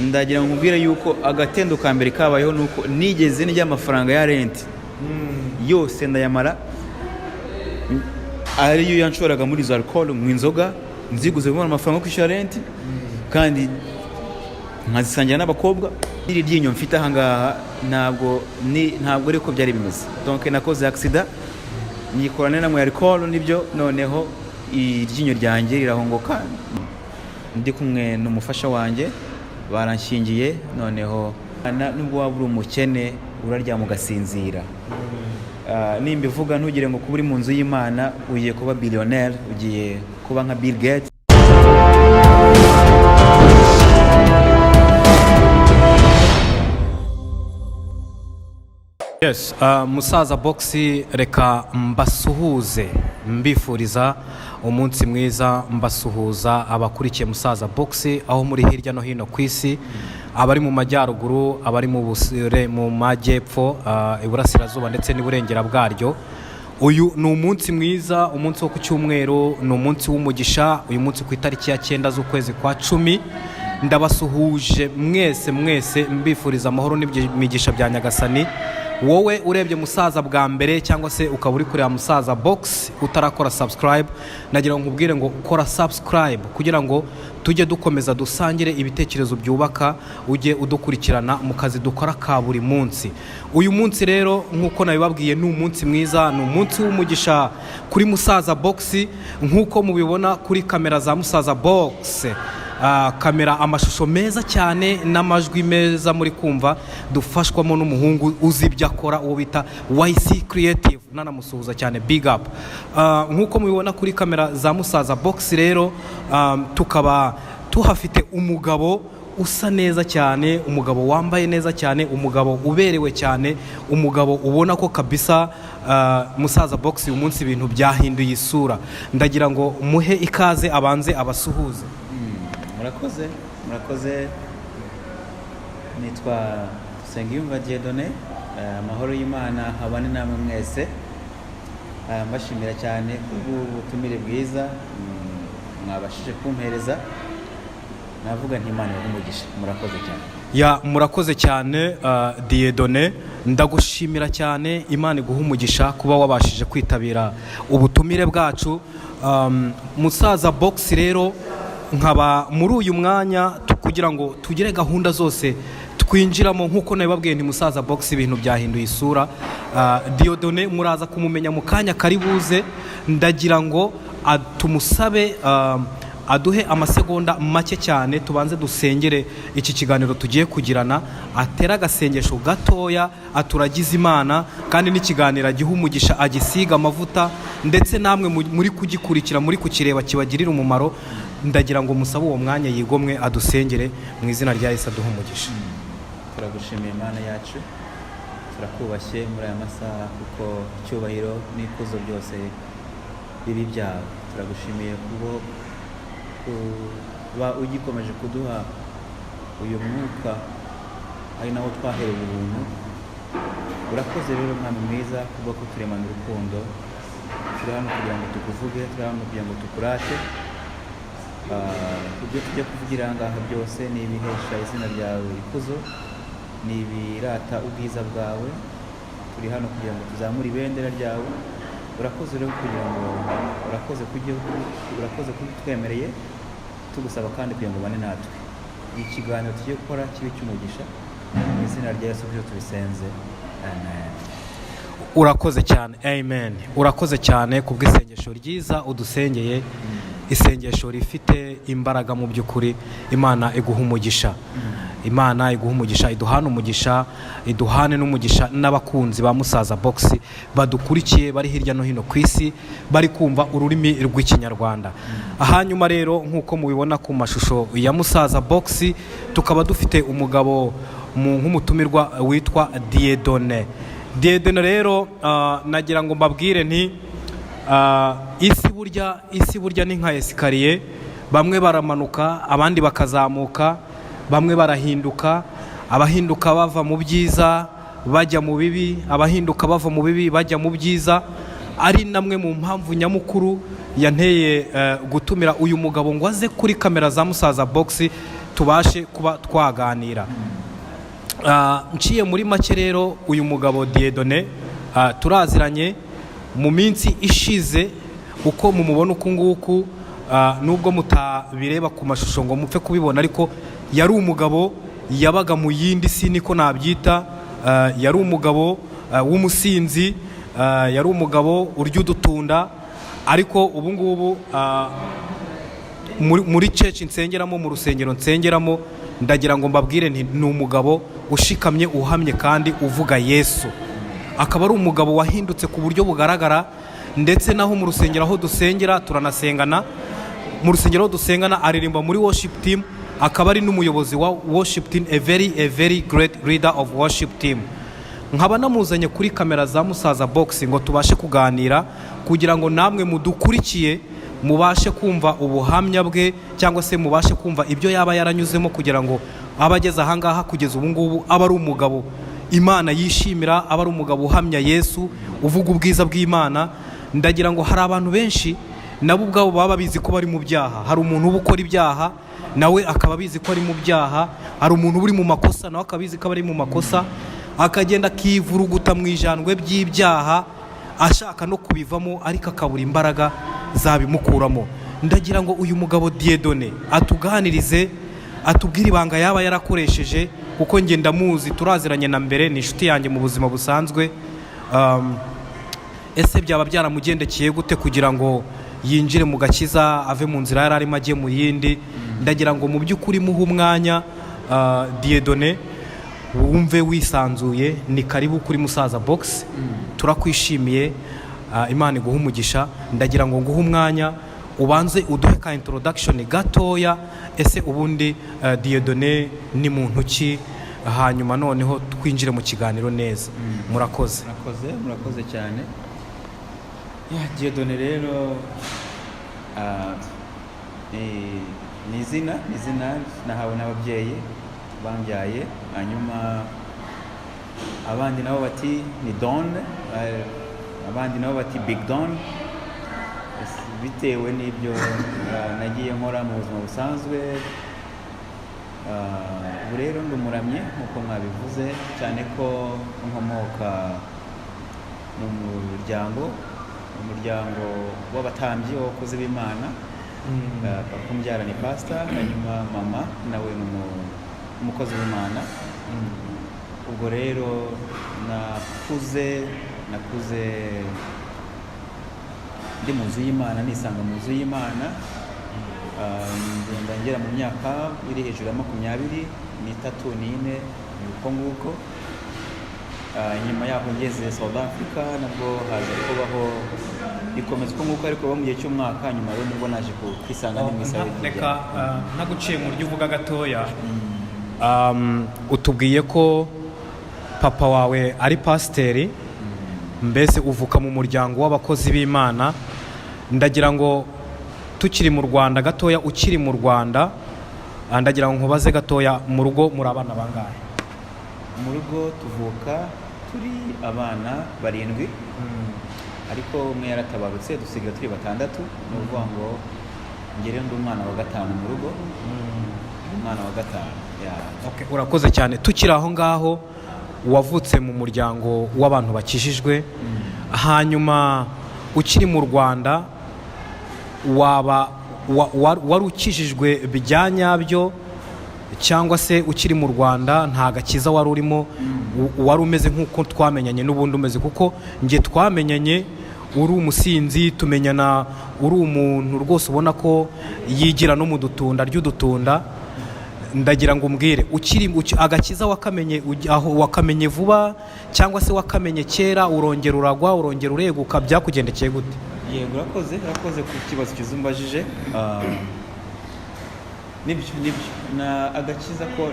Ndagira ngo nkubwire yuko agatendo ka mbere kabayeho ni uko nigeze ndya amafaranga ya rent yose ndayamara, ariyo yanshoraga muri izo alcohol, mu inzoga nziguze kubona amafaranga yo kwishyura rent, kandi nkazisangira n'abakobwa. Iri ryinyo mfite ahangaha ntabwo ariko byari bimeze. Donc nakoze accident, nikorana namwe alcohol nibyo, noneho iryinyo ryanjye rirahongoka. Ndi kumwe n'umufasha wanjye, baranshyingiye. Noneho nubwo waba uri umukene, uraryama ugasinzira. Nimba ivuga, ntugire ngo kuba uri mu nzu y'Imana ugiye kuba billionaire, ugiye kuba nka Bill Gates. Yes, Musaza Box, reka mbasuhuze, mbifuriza umunsi mwiza, mbasuhuza abakurikiye Musaza Box aho muri hirya no hino ku isi, abari mu majyaruguru, abari mu majyepfo, iburasirazuba ndetse n'iburengera bwaryo. Uyu ni umunsi mwiza, umunsi wo ku cyumweru, ni umunsi w'umugisha. Uyu munsi ku itariki ya 9 z'ukwezi kwa 10, ndabasuhuje mwese mwese, mbifuriza amahoro n'imigisha bya Nyagasani. Wowe urebye Musaza bwa mbere, cyangwa se ukaba uri kureba Musaza Box utarakora subscribe, nagira ngo nkubwire ngo kora subscribe kugira ngo tujye dukomeza dusangire ibitekerezo byubaka, ujye udukurikirana mu kazi dukora ka buri munsi. Uyu munsi rero, nk'uko nabibabwiye, ni umunsi mwiza, ni umunsi w'umugisha kuri Musaza Box. Nk'uko mubibona kuri kamera za Musaza Box, kamera, amashusho meza cyane n'amajwi meza muri kumva, dufashwamo n'umuhungu uzi ibyo akora, uwo bita YC Creative. Nanamusuhuza cyane, big up. Nk'uko mubibona kuri kamera za Musaza Box rero, tukaba tuhafite umugabo usa neza cyane, umugabo wambaye neza cyane, umugabo uberewe cyane, umugabo ubona ko kabisa, Musaza Box, uyu munsi ibintu byahinduye isura. Ndagira ngo muhe ikaze, abanze abasuhuze. Murakoze, murakoze. Nitwa Nsengiyumva Dieudonné. Amahoro y'Imana habane namwe mwese. Mbashimira cyane kubw'ubutumire bwiza mwabashije kumpereza. Navuga nti Imana ibahe umugisha, murakoze cyane. Ya, murakoze cyane, Dieudonné, ndagushimira cyane. Imana iguha umugisha kuba wabashije kwitabira ubutumire bwacu. Musaza Box rero, nkaba muri uyu mwanya kugira ngo tugire gahunda zose twinjiramo, nk'uko nabibabwiye nti Musaza Box ibintu byahinduye isura. Dieudonné muraza kumumenya mu kanya kari buze. Ndagira ngo tumusabe aduhe amasegonda make cyane, tubanze dusengere iki kiganiro tugiye kugirana, atere agasengesho gatoya, aturagize Imana, kandi n'ikiganiro agihe umugisha, agisiga amavuta, ndetse namwe muri kugikurikira, muri kukireba, kibagirire umumaro. Ndagira ngo musabe uwo mwanya yigomwe adusengere mu izina rya Yesu, aduhe umugisha. Turagushimiye Imana yacu, turakubashye muri aya masaha, kuko icyubahiro n'ikuzo byose bibi byawe. Turagushimiye kubwo kuba ugikomeje kuduha uyu mwuka, ari nawo twaherewe ubuntu. Urakoze rero, Mwami mwiza, kubwo kuturemana urukundo. Turi hano kugira ngo tukuvuge, turi hano kugira ngo tukurate. Ibyo tujya kuvugira aha ngaha byose ni ibihesha izina ryawe ikuzo, ni ibirata ubwiza bwawe. Turi hano kugira ngo tuzamure ibendera ryawe. Urakoze rero kugira ngo urakoze kujya urakoze kubitwemereye. Tugusaba kandi kugira ngo ubane natwe, iki kiganiro tugiye gukora kibe cy'umugisha. Mu izina rya Yesu Kristo tubisenze, amen. Urakoze cyane, amen. Urakoze cyane ku bw'isengesho ryiza udusengeye, isengesho rifite imbaraga mu by'ukuri. Imana iguha umugisha, Imana iguha umugisha, iduhane umugisha, iduhane n'umugisha n'abakunzi ba Musaza Box badukurikiye bari hirya no hino ku isi, bari kumva ururimi rw'Ikinyarwanda. Hanyuma rero, nk'uko mubibona ku mashusho ya Musaza Box, tukaba dufite umugabo nk'umutumirwa witwa Dieudonné. Dieudonné rero, nagira ngo mbabwire nti isi burya ni nka escalier. Bamwe baramanuka, abandi bakazamuka, bamwe barahinduka, abahinduka bava mu byiza bajya mu bibi, abahinduka bava mu bibi bajya mu byiza. Ari namwe mu mpamvu nyamukuru yanteye gutumira uyu mugabo ngo aze kuri kamera za Musaza Box. Tubashe kuba twaganira. Nciye muri make rero, uyu mugabo Dieudonné turaziranye mu minsi ishize. Uko mumubona uku nguku, nubwo mutabireba ku mashusho ngo mupfe kubibona, ariko yari umugabo yabaga mu yindi si, niko nabyita. Yari umugabo w'umusinzi, yari umugabo urya udutunda, ariko ubu ngubu muri church nsengeramo, mu rusengero nsengeramo, ndagira ngo mbabwire nti ni umugabo ushikamye, uhamye kandi uvuga Yesu, akaba ari umugabo wahindutse ku buryo bugaragara. Ndetse naho mu rusengero aho dusengera, turanasengana, mu rusengero aho dusengana aririmba muri worship team, akaba ari n'umuyobozi wa worship team, a very great leader of worship team. Nkaba namuzanye kuri kamera za Musaza Box ngo tubashe kuganira, kugira ngo namwe mudukurikiye mubashe kumva ubuhamya bwe, cyangwa se mubashe kumva ibyo yaba yaranyuzemo kugira ngo abe ageze ahangaha. Kugeza ubu ngubu aba ari umugabo Imana yishimira, aba ari umugabo uhamya Yesu, uvuga ubwiza bw'Imana. Ndagira ngo hari abantu benshi nabo ubwabo baba babizi ko bari mu byaha. Hari umuntu uba ukora ibyaha, nawe akaba abizi ko ari mu byaha. Hari umuntu uba uri mu makosa, nawe akaba abizi ko ari mu makosa, akagenda akivuruguta mu ijandwe by'ibyaha, ashaka no kubivamo ariko akabura imbaraga zabimukuramo. Ndagira ngo uyu mugabo Dieudonné atuganirize, atubwire ibanga yaba yarakoresheje, kuko njye ndamuzi, turaziranye na mbere, ni inshuti yanjye mu buzima busanzwe. Ese byaba byaramugendekeye gute kugira ngo yinjire mu gakiza, ave mu nzira yari arimo ajye mu yindi? Ndagira ngo mu by'ukuri muhe umwanya. Dieudonné, wumve wisanzuye, ni karibu kuri Musaza Box, turakwishimiye. Imana iguhe umugisha. Ndagira ngo nguhe umwanya ubanze uduhe ka introduction gatoya. Ese ubundi Dieudonné ni muntu ki? Hanyuma noneho twinjire mu kiganiro neza. Murakoze. Murakoze, murakoze cyane. Ya, Dieudonné rero ni izina nahawe n'ababyeyi bambyaye, hanyuma abandi nabo bati ni Don, abandi nabo bati Big Don, bitewe n'ibyo nagiye nkora mu buzima busanzwe. Ubu rero ndi umuramyi nk'uko mwabivuze, cyane ko nkomoka mu muryango w'abatambyi, w'abakozi b'Imana. Papa umbyara ni pastor, hanyuma mama nawe ni umukozi w'Imana. Ubwo rero nakuze ndi mu nzu y'Imana, nisanga mu nzu y'Imana. Ngenda ngera mu myaka iri hejuru ya 23, 24, ni uko nguko. Nyuma yaho ngeze South Africa, nabwo haza kubaho bikomeza uko nguko, ariko mu gihe cy'umwaka. Nyuma rero nibwo naje kwisanga ndi mu isaha. Reka ntaguciye mu buryo uvuga gatoya. Utubwiye ko papa wawe ari pasiteri, mbese uvuka mu muryango w'abakozi b'Imana. Ndagira ngo tukiri mu Rwanda gatoya, ukiri mu Rwanda, ndagira ngo nkubaze gatoya: mu rugo muri abana bangahe? Mu rugo tuvuka turi abana barindwi, ariko umwe yaratabarutse, dusigaye turi batandatu. Ni ukuvuga ngo njye rero ndi umwana wa gatanu mu rugo, ndi umwana wa gatanu, ya. Okay, urakoze cyane. Tukiri aho ngaho, wavutse mu muryango w'abantu bakijijwe, hanyuma ukiri mu Rwanda waba wari ukijijwe bya nyabyo, cyangwa se ukiri mu Rwanda nta gakiza wari urimo, wari umeze nk'uko twamenyanye n'ubundi umeze? Kuko njye twamenyanye uri umusinzi, tumenyana uri umuntu rwose ubona ko yigira no mu dutunda ry'udutunda. Ndagira ngo umbwire, ukiri agakiza wakamenye aho wakamenye vuba, cyangwa se wakamenye kera, urongera uragwa, urongera ureguka, byakugendekeye gute? Yego, urakoze, urakoze ku kibazo cyiza umbajije. Nibyo, na agakiza ko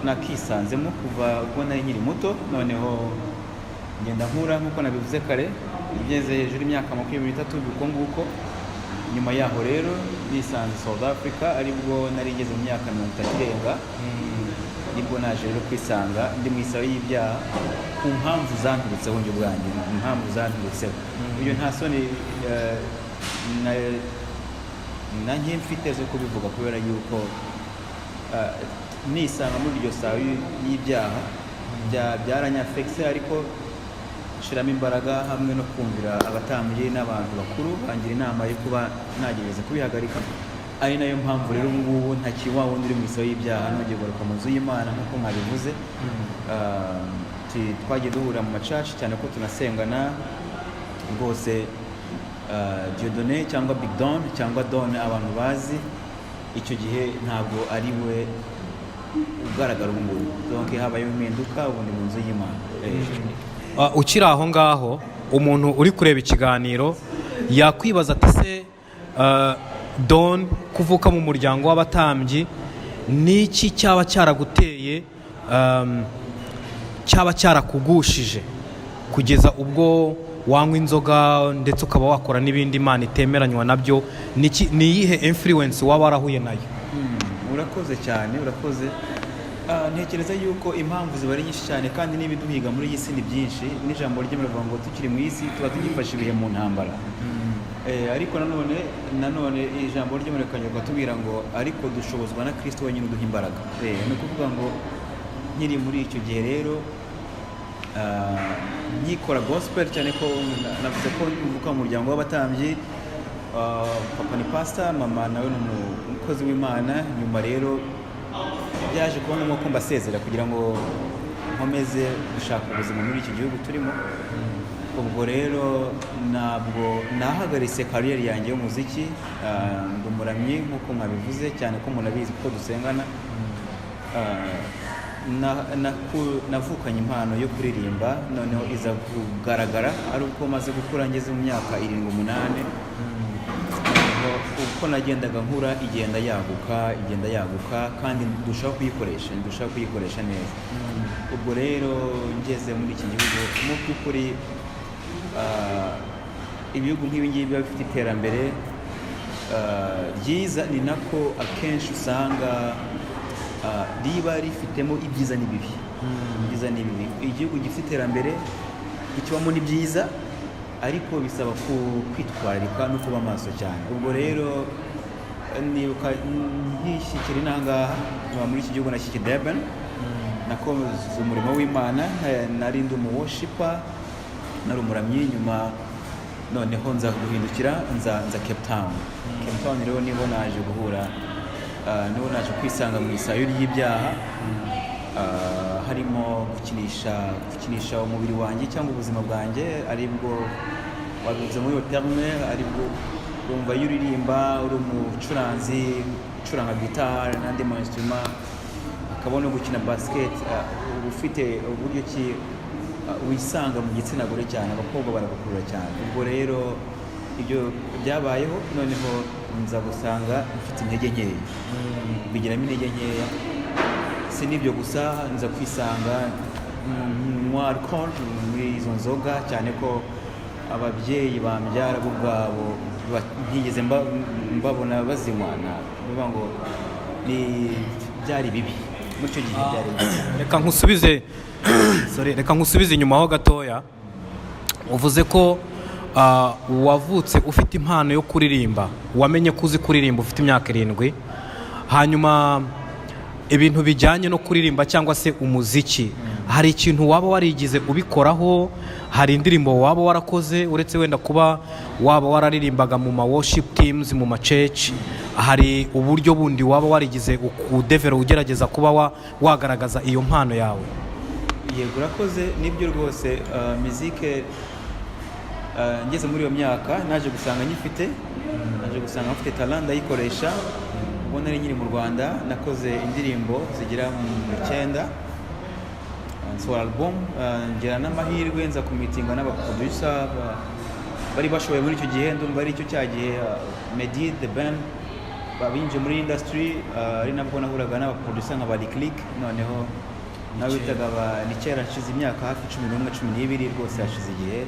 nakisanzemo kuva ubwo nari nkiri muto. Noneho ngenda nkura nk'uko nabivuze kare, ngeze hejuru y'imyaka 23, uko nguko. Nyuma yaho rero nisanze South Africa, aribwo nari ngeze mu myaka 30 irenga, nibwo naje rero kwisanga ndi mu isayo y'ibyaha ku mpamvu zanturutseho njye ubwanjye, impamvu zanturutseho. Ibyo nta soni na nke mfite zo kubivuga, kubera yuko nisanga muri iryo sayo y'ibyaha byaranyafekise, ariko nshiramo imbaraga hamwe no kumvira abatambyi n'abantu bakuru bangira inama yo kuba nagerageza kubihagarika, ari nayo mpamvu rero ubu ngubu ntakiri wa wundi uri mu isayo y'ibyaha, nongeye kugaruka mu nzu y'Imana nk'uko mwabivuze. Twagiye duhurira mu ma church, cyane ko tunasengana rwose. Dieudonné cyangwa Big Don cyangwa Don abantu bazi icyo gihe ntabwo ari we ugaragara ubu ngubu. Donc habayeho impinduka, ubu ni mu nzu y'Imana. Ukiri aho ngaho, umuntu uri kureba ikiganiro yakwibaza ati: "Se Don, kuvuka mu muryango w'abatambyi, ni iki cyaba cyaraguteye, cyaba cyarakugushije kugeza ubwo wanywa inzoga, ndetse ukaba wakora n'ibindi Imana itemeranywa nabyo? Ni iyihe influence waba warahuye nayo?" Urakoze cyane, urakoze. Ntekereza yuko impamvu ziba ari nyinshi cyane, kandi n'ibiduhiga muri iyi si ni byinshi, n'ijambo ry'Imana ngo tukiri mu isi tuba tugifashe ibihe mu ntambara. Ariko nanone ijambo ry'Imana rikongera tubwira ngo ariko dushobozwa na Kristo wenyine uduha imbaraga. Ni ukuvuga ngo nkiri muri icyo gihe rero, nkikora gospel, cyane ko navuze ko mvuka mu muryango w'abatambyi, papa ni pastor, mama nawe ni umukozi w'Imana. Nyuma rero byaje kuba ngombwa ko mbasezera kugira ngo nkomeze gushaka ubuzima muri iki gihugu turimo. Ubwo rero ntabwo nahagaritse career yanjye y'umuziki. Ndi umuramyi nk'uko mwabivuze, cyane ko munabizi kuko dusengana. Navukanye impano yo kuririmba, noneho iza kugaragara ari uko maze gukura, ngeze mu myaka 7, 8. Noneho uko nagendaga nkura igenda yaguka, igenda yaguka, kandi ndushaho kuyikoresha neza. Ubwo rero ngeze muri iki gihugu, mu by'ukuri ibihugu nk'ibi ngibi biba bifite iterambere ryiza, ni nako akenshi usanga riba rifitemo ibyiza n'ibibi, ibyiza n'ibibi. Igihugu gifite iterambere kibamo n'ibyiza, ariko bisaba kwitwararika no kuba maso cyane. Ubwo rero nibuka nkishyikira inahangaha muri iki gihugu, nashyikira Durban, nakoze umurimo w'Imana, nari ndi umu worshiper, nari umuramyi. Nyuma noneho nza guhindukira, nza Cape Town. Cape Town rero niho naje guhura, niho naje kwisanga mu isayo ry'ibyaha, harimo gukinisha umubiri wanjye cyangwa ubuzima bwanjye, aribwo wabivuze muri iyo terme, aribwo wumva iyo uririmba, uri umucuranzi ucuranga gitari n'andi ma instrument, hakaba no gukina basket, uba ufite uburyo ki wisanga mu gitsina gore cyane, abakobwa baragukurura cyane. Ubwo rero ibyo byabayeho, noneho nza gusanga mfite intege nkeya, bigiramo intege nkeya. Si n'ibyo gusa, nza kwisanga nywa alcohol muri izo nzoga, cyane ko ababyeyi bambyara bo ubwabo ntigeze mbabona bazinywa. Bivuga ngo ni byari bibi muri icyo gihe, byari bibi cyane. Reka nkusubize, sorry, reka nkusubize inyuma ho gatoya. Uvuze ko wavutse ufite impano yo kuririmba, wamenye ko uzi kuririmba ufite imyaka 7. Hanyuma ibintu bijyanye no kuririmba cyangwa se umuziki, hari ikintu waba warigize ubikoraho? Hari indirimbo waba warakoze, uretse wenda kuba waba wararirimbaga mu ma worship teams, mu ma church? Hari uburyo bundi waba warigize udevera, ugerageza kuba wagaragaza iyo mpano yawe? Yego, urakoze. Nibyo rwose, mizike, ngeze muri iyo myaka naje gusanga nyifite, naje gusanga mfite talent, ndayikoresha. Ubwo nari nkiri mu Rwanda nakoze indirimbo zigera mu 9, nsohora album, ngira n'amahirwe nza kumitinga n'aba producer bari bashoboye muri icyo gihe. Ndumva ari cyo cya gihe Meddy, The Ben binjiye muri industry, ari nabwo nahuraga n'aba producer nka ba Lick Lick, noneho nawe bitaga ba ni kera, hashize imyaka hafi 11, 12, rwose hashize igihe.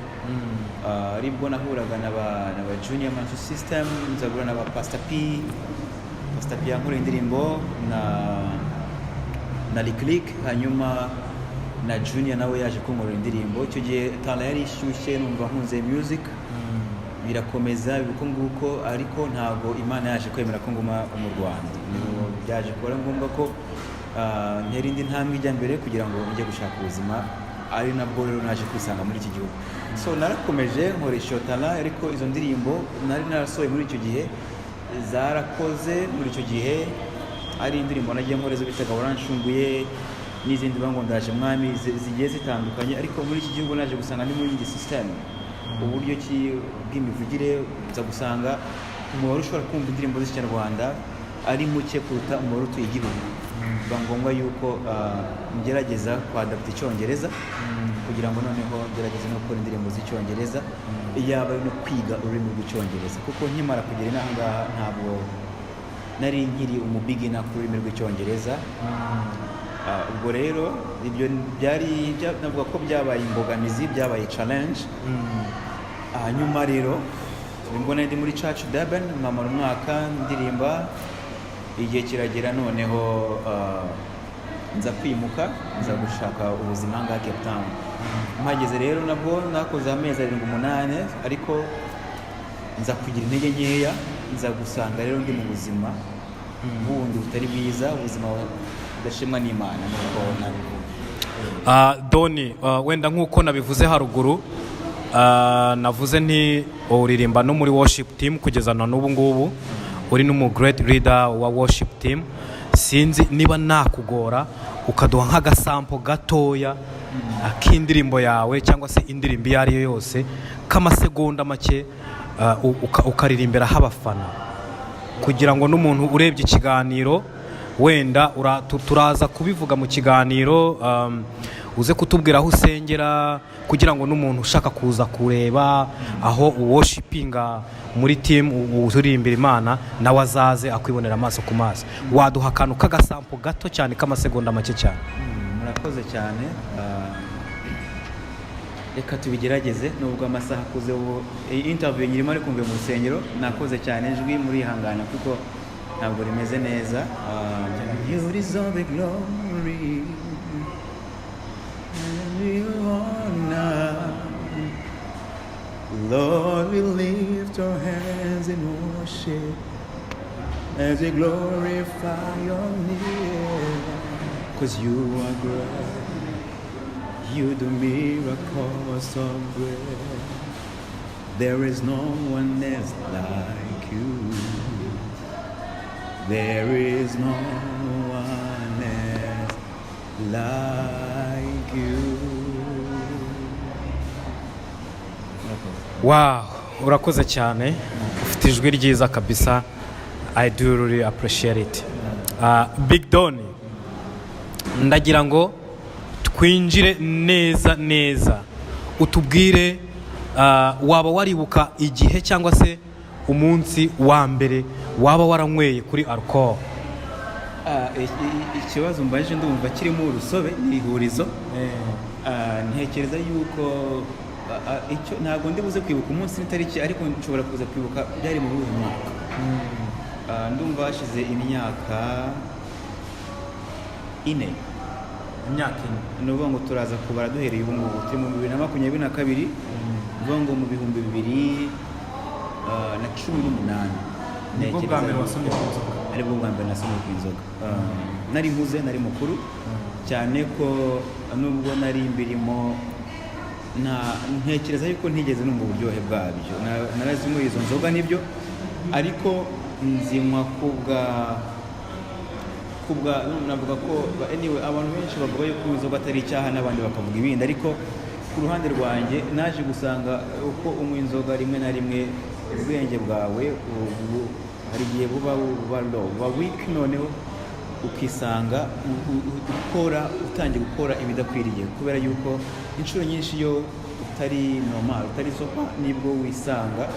Aribwo nahuraga na ba Junior Manchu System, nza guhura na ba Pastor P. Pastor P yankoreye indirimbo na Lick Lick, hanyuma na Junior nawe yaje kunkorera indirimbo. Icyo gihe talent yari ishyushye, numva nkunze music, birakomeza biba uko nguko, ariko ntabwo Imana yaje kwemera ko nguma mu Rwanda. Niho Byaje kuba ngombwa ko ntera indi ntambwe ijya mbere kugira ngo njye gushaka ubuzima, ari nabwo rero naje kwisanga muri iki gihugu. So narakomeje nkoresha iyo talent, ariko izo ndirimbo nari narasohoye muri icyo gihe zarakoze. Muri icyo gihe ari indirimbo nagiye nkora izo bitaga "Waranshunguye" n'izindi ngo "Ndaje Mwami", zigiye zitandukanye. Ariko muri iki gihugu naje gusanga ni muri iyi system, uburyo ki bw'imivugire, nza gusanga umubare ushobora kumva indirimbo z'Ikinyarwanda ari muke kuruta umubare utuye igihugu. Biba ngombwa yuko ngerageza kwadapta Icyongereza kugira ngo noneho ngerageze no gukora indirimbo z'Icyongereza, yaba ari no kwiga ururimi rw'Icyongereza, kuko nkimara kugera inaha ngaha ntabwo nari nkiri umubeginner ku rurimi rw'Icyongereza. Ubwo rero ibyo byari navuga ko byabaye imbogamizi, byabaye challenge. Hanyuma rero mbona ndi muri church Durban, mpamara umwaka ndirimba. Igihe kiragera noneho nza kwimuka, nza gushaka ubuzima ngaha Cape Town. Mpageze rero nabwo nakoze amezi 7, 8, ariko nza kugira intege nkeya. Nza gusanga rero ndi mu buzima bundi butari bwiza, ubuzima budashimwa n'Imana, nuko nabivuga. Doni, wenda nk'uko nabivuze haruguru, navuze nti uririmba no muri worship team kugeza na n'ubu ngubu, uri n'umu great leader wa worship team. Sinzi niba nakugora ukaduha nk'agasample gatoya k'indirimbo yawe cyangwa se indirimbo iyo ari yo yose, k'amasegonda make, ukaririmbiraho abafana, kugira ngo n'umuntu urebye ikiganiro wenda turaza kubivuga mu kiganiro, uze kutubwira aho usengera, kugira ngo n'umuntu ushaka kuza kureba aho uworshipinga muri team, uririmbira Imana, nawe azaze akwibonera amaso ku maso. Waduha akantu k'agasample gato cyane k'amasegonda make cyane? Murakoze cyane. Reka tubigerageze nubwo amasaha akuze. Ubu iyi interview nyirimo ariko mvuye mu rusengero, nakoze cyane, ijwi murihangana kuko ntabwo rimeze neza. You deserve the glory and the honor. Lord, we lift our hands in worship as we glorify your name. 'Cause you are great. You do miracles so great. There is no one else like you. There is no one else like you. Murakoze. Wow, urakoze cyane, ufite ijwi ryiza kabisa. I do really appreciate it. Big Don, ndagira ngo twinjire neza neza, utubwire waba waribuka igihe cyangwa se umunsi wa mbere waba waranyweye kuri alcohol? Ikibazo mbajije ndumva kirimo urusobe n'ihurizo. Ntekereza yuko icyo ntabwo ndi buze kwibuka umunsi n'itariki, ariko nshobora kuza kwibuka byari mu wuhe mwaka. Ndumva hashize imyaka 4. Imyaka 4. Ni ukuvuga ngo turaza kubara duhereye ubu ngubu turi mu 2022, ni ukuvuga ngo mu 2018. Nibwo bwa mbere wasomye ku nzoga? Aribwo bwa mbere nasomye ku inzoga. Nari nkuze, nari mukuru cyane, ko nubwo nari mbirimo ntekereza yuko ntigeze numva uburyohe bwabyo. Narazinyweye izo nzoga nibyo, ariko nzinywa kubwa navuga ko anyway, abantu benshi bavuga yuko inzoga atari icyaha, n'abandi bakavuga ibindi, ariko ku ruhande rwanjye naje gusanga uko unywa inzoga, rimwe na rimwe ubwenge bwawe hari igihe buba low, buba weak, noneho ukisanga ukora, utangiye gukora ibidakwiriye, kubera yuko inshuro nyinshi iyo utari normal, utari sober, nibwo wisanga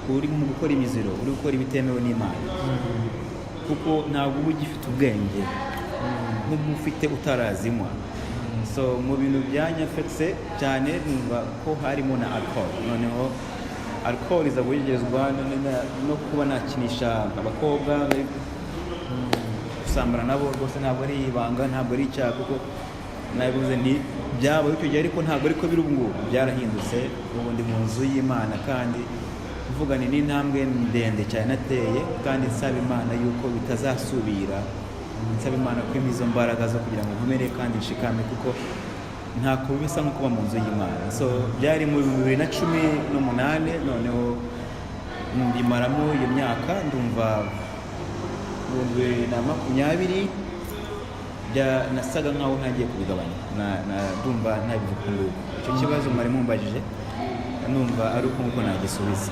uri mu gukora imiziro, uri gukora ibitemewe n'Imana, kuko ntabwo uba ugifite ubwenge nk'ubwo ufite utarazinywa. So mu bintu byanyafekise cyane numva ko harimo na alcohol. Noneho alcohol iza guhegerezwa no kuba nakinisha abakobwa, gusambana nabo. Rwose ntabwo ari ibanga, ntabwo ari icyaha, kuko nabivuze nti byabaye icyo gihe, ariko ntabwo ariko biri ubu ngubu, byarahindutse. Ubu ndi mu nzu y'Imana kandi Mvuga ni n'intambwe ndende cyane nateye, kandi nsaba Imana yuko bitazasubira, nsaba Imana ko impa izo mbaraga zo kugira ngo nkomere kandi nshikame, kuko ntako bisa nko kuba mu nzu y'Imana. So byari mu 2018, noneho mbimaramo iyo myaka. Ndumva 2020 nasaga nkaho ntagiye kubigabanya. Ndumva ntabivuga uko nguko. Icyo kibazo mwari mumbajije, numva ari uko nguko nagisubiza.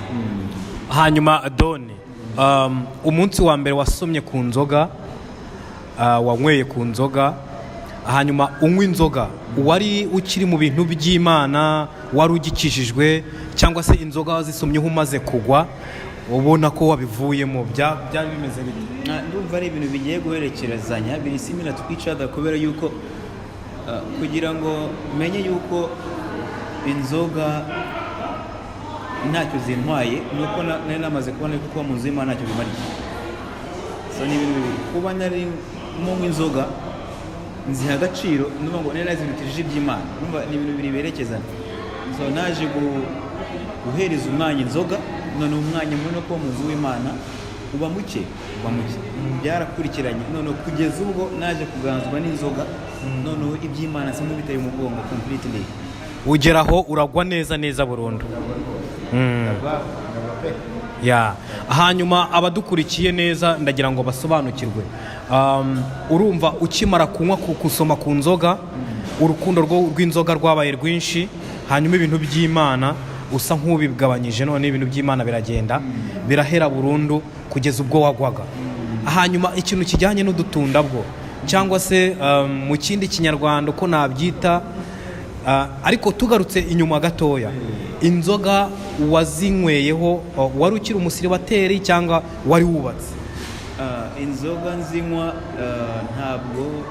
Hanyuma Doni, umunsi wa mbere wasomye ku nzoga, wanyweye ku nzoga, hanyuma unywa inzoga, wari ukiri mu bintu by'Imana, wari ugikijijwe, cyangwa se inzoga wazisomyeho umaze kugwa, ubona ko wabivuyemo? Byari bimeze bite? Ndumva ari ibintu bigiye guherekerezanya, biri similar to each other, kubera yuko kugira ngo menye yuko inzoga ntacyo zintwaye nuko nari namaze kubona yuko kuba mu nzu y'Imana ntacyo bimariye. So ni ibintu bibiri: kuba nari nywa inzoga nziha agaciro, ndumva ngo nari nazirutishije iby'Imana. Ndumva ni ibintu bibiri berekezana. So naje guhereza umwanya inzoga, none umwanya muri no kuba mu nzu w'Imana uba muke, uba muke. Byarakurikiranye, none kugeza ubwo naje kuganzwa n'inzoga, noneho iby'Imana nsa nk'ubiteye umugongo completely. Ugeraho uragwa neza neza burundu. Ndagwa, ndagwa pe. Ya, hanyuma abadukurikiye neza, ndagira ngo basobanukirwe. Urumva ukimara kunywa gusoma ku nzoga, urukundo rw'inzoga rwabaye rwinshi, hanyuma ibintu by'Imana usa nk'ubigabanyije, none ibintu by'Imana biragenda birahera burundu kugeza ubwo wagwaga. Hanyuma ikintu kijyanye n'udutunda bwo, cyangwa se mu kindi Kinyarwanda uko nabyita, ariko tugarutse inyuma gatoya, inzoga wazinyweyeho wari ukiri umusiribateri cyangwa wari wubatse? Inzoga nzinywa, ntabwo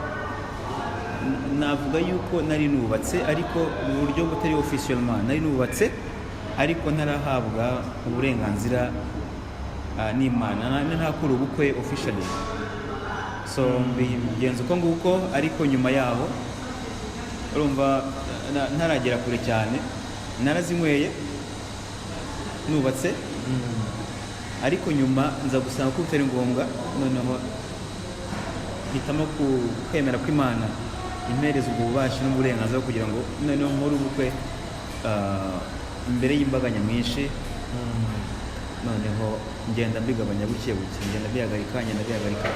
navuga yuko nari nubatse, ariko mu buryo butari officiellement. Nari nubatse ariko ntarahabwa uburenganzira n'Imana, ntarakora ubukwe officially. So mbigenza uko nguko, ariko nyuma yaho urumva ntaragera kure cyane, narazinyweye nubatse, ariko nyuma nza gusanga ko bitari ngombwa, noneho hitamo kwemera ko Imana impereza ubwo bubasha n'uburenganzira bwo kugira ngo noneho nkore ubukwe imbere y'imbaga nyamwinshi. Noneho ngenda mbigabanya buke buke, ngenda mbihagarika, ngenda mbihagarika.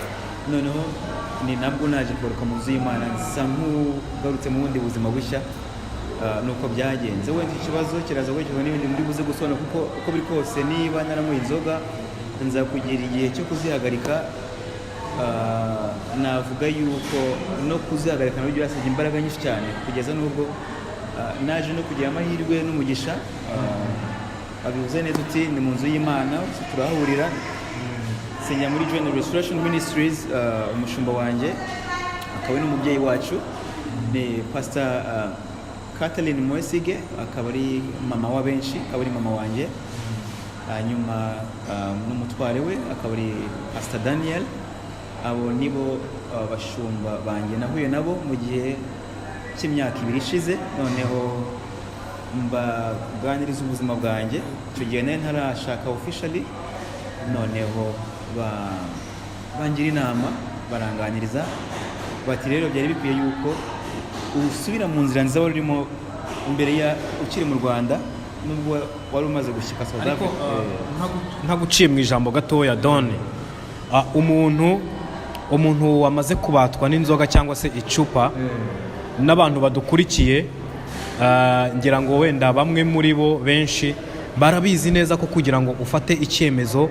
Noneho ni nabwo naje kugaruka mu nzu y'Imana, nsa nk'ugarutse mu bundi buzima bushya. Nuko byagenze. Wenda iki kibazo kiraza gukurikizwa n'ibindi muri buze gusobanura, kuko uko biri kose niba naranyweye inzoga nza kugira igihe cyo kuzihagarika, navuga yuko no kuzihagarika nabyo byasabye imbaraga nyinshi cyane, kugeza n'ubwo naje no kugira amahirwe n'umugisha. Wabivuze neza uti ni mu nzu y'Imana turahahurira, nsengera muri Joy Restoration Ministries. Umushumba wanjye akaba ari n'umubyeyi wacu ni Pastor Kathleen Mwesige, akaba ari mama wa benshi, akaba ari mama wanjye. Hanyuma n'umutware we akaba ari Pastor Daniel. Abo nibo bashumba banjye nahuye nabo mu gihe cy'imyaka 2 ishize, noneho mbaganiriza ubuzima bwanjye. Icyo gihe nari ntarashaka officially, noneho bangira inama, baranganiriza bati: "Rero byari bikwiye yuko usubira mu nzira nziza wari urimo mbere ya ukiri mu Rwanda, nubwo wari umaze gushyika South Ariko Africa." Ntaguciye mu ijambo gatoya, Done, umuntu wamaze kubatwa n'inzoga cyangwa se icupa, n'abantu badukurikiye, ngira ngo wenda bamwe muri bo, benshi barabizi neza ko kugira ngo ufate icyemezo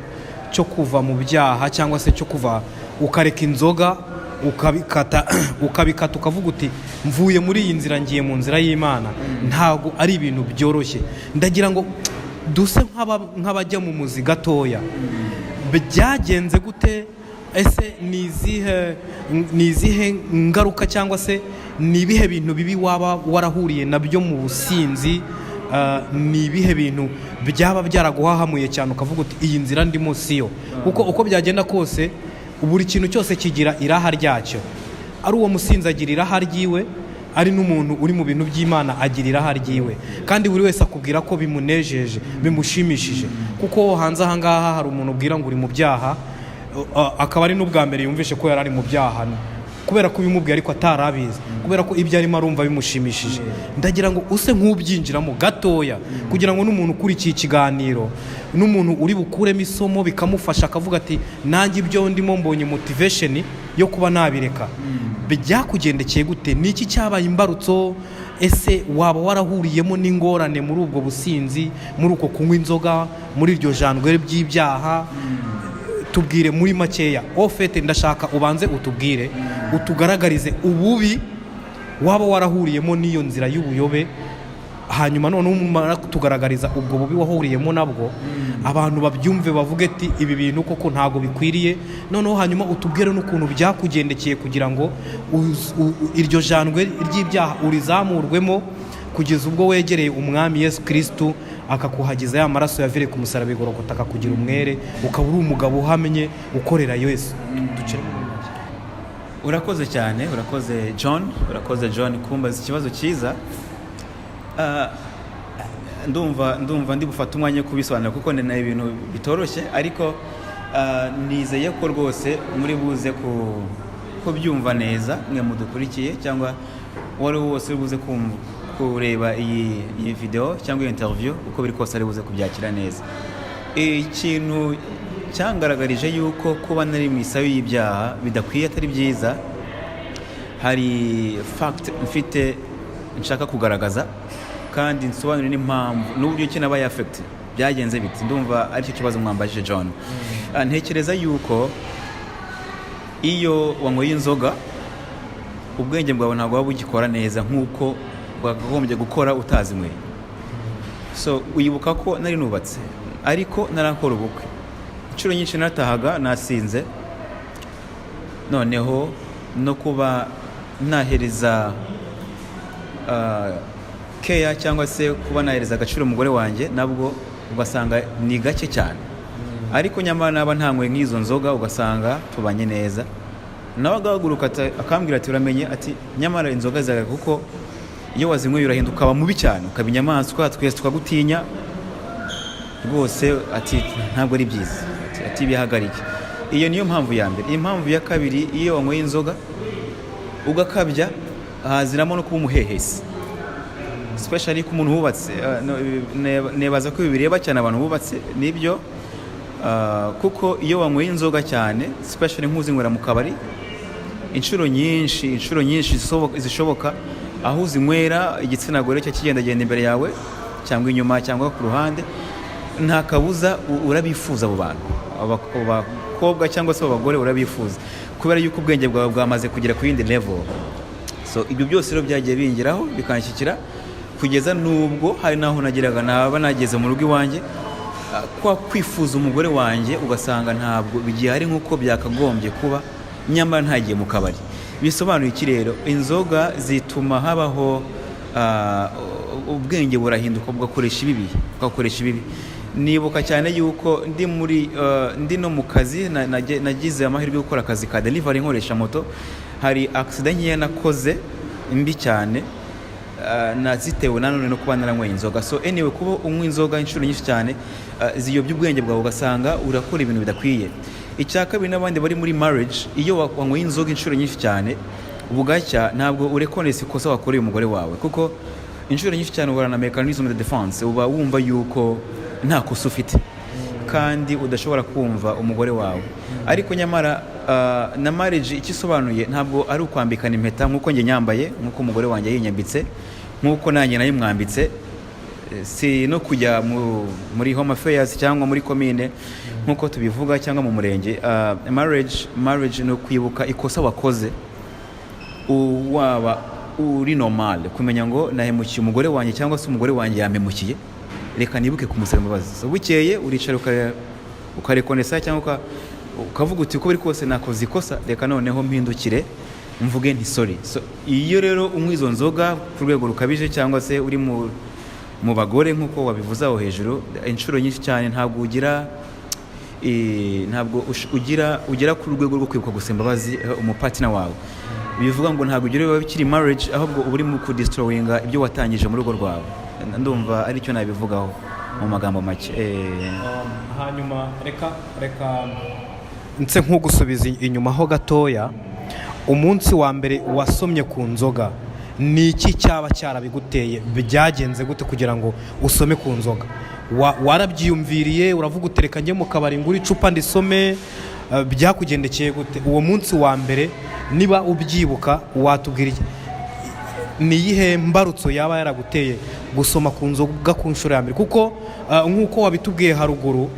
cyo kuva mu byaha cyangwa se cyo kuva ukareka inzoga, ukabikata, ukabikata, ukavuga uti: "Mvuye muri iyi nzira, ngiye mu nzira y'Imana," ntabwo ari ibintu byoroshye. Ndagira ngo duse nk'abajya mu muzi gatoya. Byagenze gute? Ese ni izihe ngaruka cyangwa se ni ibihe bintu bibi waba warahuriye nabyo mu businzi? Ni ibihe bintu byaba byaraguhahamuye cyane ukavuga uti: "Iyi nzira ndimo siyo"? Kuko uko byagenda kose, buri kintu cyose kigira iraha ryacyo. Ari uwo musinzi agira iraha ryiwe. Ari n'umuntu uri mu bintu by'Imana, agira iraha ryiwe, kandi buri wese akubwira ko bimunejeje, bimushimishije. Kuko hanze aha ngaha hari umuntu ubwira ngo uri mu byaha, akaba ari n'ubwa mbere yumvishe ko yari ari mu byaha kubera ko ubimubwiye, ariko atarabizi, kubera ko ibyo arimo arumva bimushimishije. Ndagira ngo use nk'ubyinjiramo gatoya, kugira ngo n'umuntu ukurikiye ikiganiro, n'umuntu uri bukuremo isomo bikamufasha, akavuga ati: "Nanjye ibyo ndimo mbonye motivation yo kuba nabireka." Byakugendekeye gute? Ni iki cyabaye imbarutso? Ese waba warahuriyemo n'ingorane muri ubwo businzi, muri uko kunywa inzoga, muri iryo jandwe ry'ibyaha? Tubwire muri makeya. Au fait, ndashaka ubanze utubwire, utugaragarize ububi waba warahuriyemo n'iyo nzira y'ubuyobe. Hanyuma noneho umara kutugaragariza ubwo bubi wahuriyemo nabwo, abantu babyumve, bavuge ati: "Ibi bintu koko ntabwo bikwiriye." Noneho hanyuma utubwire n'ukuntu byakugendekeye kugira ngo iryo jandwe ry'ibyaha urizamurwemo, kugeza ubwo wegereye Umwami Yesu Kirisitu, akakuhagiza ya maraso yavire ku musaraba igorogota, akakugira umwere, ukaba uri umugabo uhamye ukorera Yesu. Ducire muri make. Urakoze cyane, urakoze John, urakoze John kumbaza ikibazo cyiza. Ndumva ndi bufate umwanya wo kubisobanura, kuko ni ibintu bitoroshye, ariko nizeye ko rwose muri buze kubyumva neza, mwe mudukurikiye cyangwa uwo ari we wose uri buze kureba iyi video cyangwa iyi interview. Uko biri kose ari buze kubyakira neza. Ikintu cyangaragarije yuko kuba nari mu isayo y'ibyaha bidakwiye, atari byiza, hari fact mfite nshaka kugaragaza kandi nsobanure n'impamvu n'uburyo ki nabaye affected, byagenze biti. Ndumva aricyo kibazo mwambajije, John. Ntekereza yuko iyo wanyweye inzoga, ubwenge bwawe ntabwo buba bugikora neza nk'uko bwakagombye gukora utazinyweye. So wibuka ko nari nubatse ariko narakora ubukwe. Inshuro nyinshi natahaga nasinze, noneho no kuba nahereza keya cyangwa se kuba nahereza agaciro umugore wanjye, nabwo ugasanga ni gake cyane. Ariko nyamara naba ntanyweye nk'izo nzoga, ugasanga tubanye neza. Nawe agahaguruka akambwira ati: "Uramenye," ati, "nyamara inzoga zawe, kuko iyo wazinyweye urahinduka, ukaba mubi cyane, ukaba inyamaswa, twese tukagutinya rwose," ati, "ntabwo ari byiza," ati, "bihagarike." Iyo niyo mpamvu ya mbere. Impamvu ya kabiri, iyo wanyweye inzoga ugakabya, haziramo no kuba umuhehesi, especially ku muntu wubatse. No, nebaza ko ibi bireba cyane abantu bubatse nibyo. Kuko iyo wanyweye inzoga cyane, especially nk'uzinywera mu kabari inshuro nyinshi, inshuro nyinshi zishoboka, aho uzinywera igitsina gore cyo kigendagenda imbere yawe cyangwa inyuma cyangwa ku ruhande, nta kabuza urabifuza abo bantu, abo bakobwa cyangwa se abo bagore urabifuza, kubera yuko ubwenge bwawe bwamaze kugera ku yindi level. So ibyo byose rero byagiye bingeraho, bikanshyikira kugeza n'ubwo hari n'aho nageraga, naba nageze mu rugo iwanjye, kwa kwifuza umugore wanjye ugasanga ntabwo bigihari nk'uko byakagombye kuba, nyamara ntagiye mu kabari. Bisobanuye iki rero? Inzoga zituma habaho ubwenge burahinduka, bugakoresha ibibi, bugakoresha ibibi. Nibuka cyane yuko ndi muri ndi no mu kazi, nagize amahirwe yo gukora akazi ka delivery nkoresha moto. Hari accident nkeya nakoze mbi cyane, nazitewe nanone no kuba naranyweye inzoga. So anyway, kuba unywa inzoga inshuro nyinshi cyane, ziyobya ubwenge bwawe, ugasanga urakora ibintu bidakwiye. Icya kabiri, n'abandi bari muri marriage, iyo wanyweye inzoga inshuro nyinshi cyane, bugacya ntabwo urekonesa ikosa wakoreye umugore wawe, kuko inshuro nyinshi cyane uhorana na mécanisme de défense, uba wumva yuko nta kosa ufite kandi udashobora kumva umugore wawe. Ariko nyamara na marriage icyo isobanuye ntabwo ari ukwambikana impeta nk'uko njye nyambaye, nk'uko umugore wanjye yinyambitse, nk'uko nanjye nayimwambitse. Si no kujya muri home affairs cyangwa muri komine nk'uko tubivuga, cyangwa mu murenge. Marriage ni ukwibuka ikosa wakoze, waba uri normal, kumenya ngo nahemukiye umugore wanjye cyangwa se umugore wanjye yampemukiye, reka nibuke kumusaba imbabazi. So bukeye uricara ukarekonesa cyangwa ukavuga uti: "Uko biri kose nakoze ikosa, reka noneho mpindukire mvuge nti sorry." So iyo rero unywa izo nzoga ku rwego rukabije, cyangwa se uri mu bagore nk'uko wabivuze aho hejuru, inshuro nyinshi cyane ntabwo ugira ntabwo ugira ugera ku rwego rwo kwibuka gusaba imbabazi umupartner wawe. Bivuga ngo ntabwo ibyo biba bikiri marriage, ahubwo uba urimo kudestroyinga ibyo watangije mu rugo rwawe. Ndumva aricyo nabivugaho mu magambo make. Hanyuma reka nse nk'ugusubiza inyuma ho gatoya. Umunsi wa mbere wasomye ku nzoga, ni iki cyaba cyarabiguteye? Byagenze gute kugira ngo usome ku nzoga? Warabyiyumviriye uravuga utereka njye mu kabari ngura icupa ndisome? Byakugendekeye gute uwo munsi wa mbere? Niba ubyibuka, watubwira iki? Ni iyihe mbarutso yaba yaraguteye gusoma ku nzoga ku nshuro ya mbere? Kuko nk'uko wabitubwiye haruguru,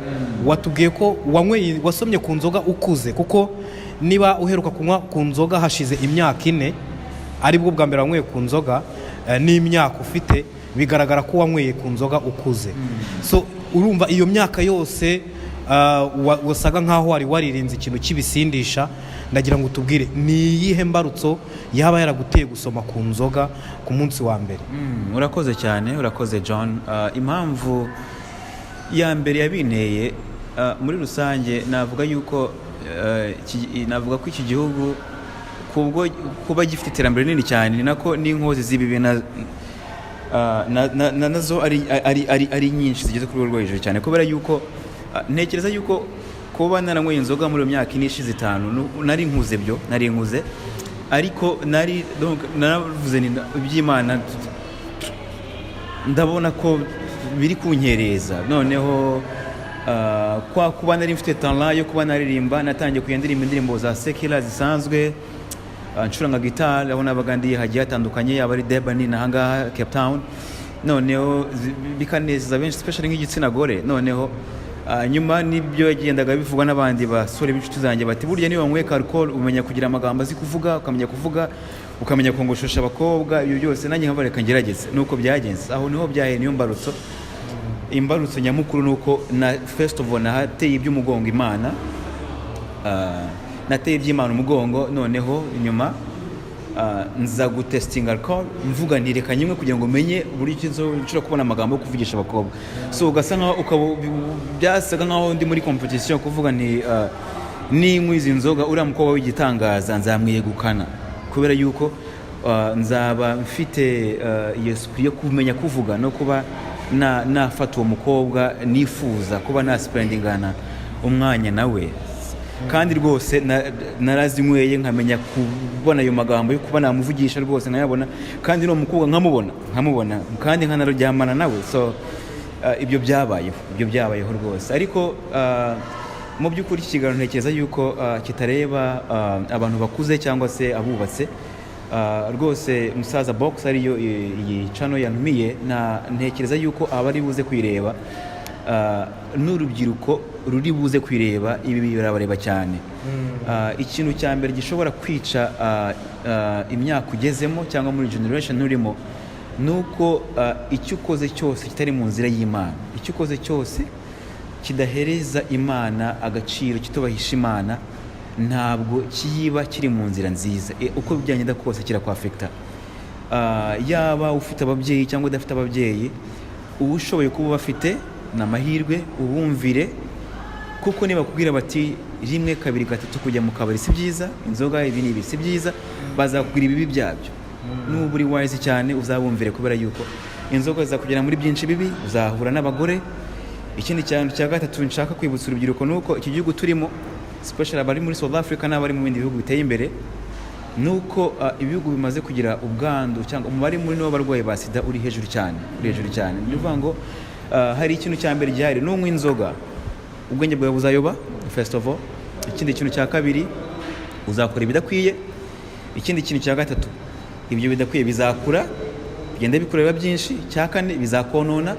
watubwiye ko wanyweye, wasomye ku nzoga ukuze, kuko niba uheruka kunywa ku nzoga hashize imyaka 4, aribwo bwa mbere wanyweye ku nzoga, n'imyaka ufite, bigaragara ko wanyweye ku nzoga ukuze. So urumva iyo myaka yose wasaga nkaho wari waririnze ikintu cy'ibisindisha. Ndagira ngo utubwire, ni iyihe mbarutso yaba yaraguteye gusoma ku nzoga ku munsi wa mbere? Urakoze cyane, urakoze John. Impamvu ya mbere yabinteye, muri rusange navuga yuko navuga ko iki gihugu kubwo kuba gifite iterambere rinini cyane, ni nako n'inkozi z'ibibi nazo ari nyinshi, zigeze ku rwego rwo hejuru cyane, kubera yuko ntekereza yuko kuba naranyweye inzoga muri iyo myaka 4 ishize, 5, nari nkuze, byo nari nkuze, ariko nari, donc naravuze ni iby'Imana ndabona ko biri kunkereza. Noneho kwa kuba nari mfite talent yo kuba naririmba, natangiye kujya ndirimba indirimbo za secular zisanzwe, ncuranga gitari aho nabaga ndi hagiye hatandukanye, yaba ari Durban n'ahangaha Cape Town. Noneho bikanezeza benshi, especially nk'igitsina gore. Noneho nyuma nibyo yagendaga bivugwa n'abandi basore b'inshuti zanjye, bati burya niba wanyweye alcohol umenya kugira amagambo azi kuvuga, ukamenya kuvuga, ukamenya kongoshosha abakobwa. Ibyo byose nanjye nkavuga reka ngerageze. Nuko byagenze, aho niho byahereye, niyo mbarutso. Imbarutso nyamukuru ni uko na first of all nahateye iby'umugongo Imana, nateye iby'Imana umugongo. Noneho nyuma nza gutestinga alcohol, mvuga nti reka nyimwe kugira ngo menye uburyo ki nshobora kubona amagambo yo kuvugisha abakobwa. So ugasa nkaho byasaga nkaho ndi muri competition, kuvuga nti ninywa izi nzoga, uriya mukobwa w'igitangaza nzamwiyegukana, kubera yuko nzaba mfite iyo esprit yo kumenya kuvuga no kuba nafata uwo mukobwa nifuza kuba naspendingana umwanya nawe. Kandi rwose narazinyweye nkamenya kubona ayo magambo yo kuba namuvugisha, rwose nkayabona, kandi n'uwo mukobwa nkamubona kandi nkanaryamana nawe. So ibyo byabayeho, ibyo byabayeho rwose. Ariko mu by'ukuri iki kiganiro ntekereza yuko kitareba abantu bakuze cyangwa se abubatse. Rwose Musaza Box, ariyo iyi channel yantumiye, na ntekereza yuko abari buze kuyireba, n'urubyiruko ruri buze kuyireba, ibi birabareba cyane. Ikintu cya mbere gishobora kwica imyaka ugezemo cyangwa muri generation urimo, ni uko icyo ukoze cyose kitari mu nzira y'Imana, icyo ukoze cyose kidahereza Imana agaciro, kitubahisha Imana, ntabwo kiyiba kiri mu nzira nziza. Uko byagenda kose kirakwaffecta. Yaba ufite ababyeyi cyangwa udafite ababyeyi, uba ushoboye kuba ubafite ni amahirwe, ubumvire, kuko niba bakubwira bati rimwe, kabiri, gatatu, kujya mu kabari si byiza, inzoga ibi n'ibi si byiza, bazakubwira ibibi byabyo. Nuba uri wise cyane uzabumvire, kubera yuko inzoga zizakugera muri byinshi bibi, uzahura n'abagore. Ikindi cyane cya gatatu nshaka kwibutsa urubyiruko ni uko iki gihugu turimo, especially abari muri South Africa n'abari mu bindi bihugu biteye imbere, ni uko ibihugu bimaze kugira ubwandu cyangwa umubare munini w'abarwayi ba sida uri hejuru cyane, uri hejuru cyane. Ni ukuvuga ngo hari ikintu cya mbere gihari: nunywa inzoga ubwenge bwawe buzayoba, first of all. Ikindi kintu cya kabiri, uzakora ibidakwiye. Ikindi kintu cya gatatu, ibyo bidakwiye bizakura, bigenda bikura biba byinshi. Icya kane, bizakonona.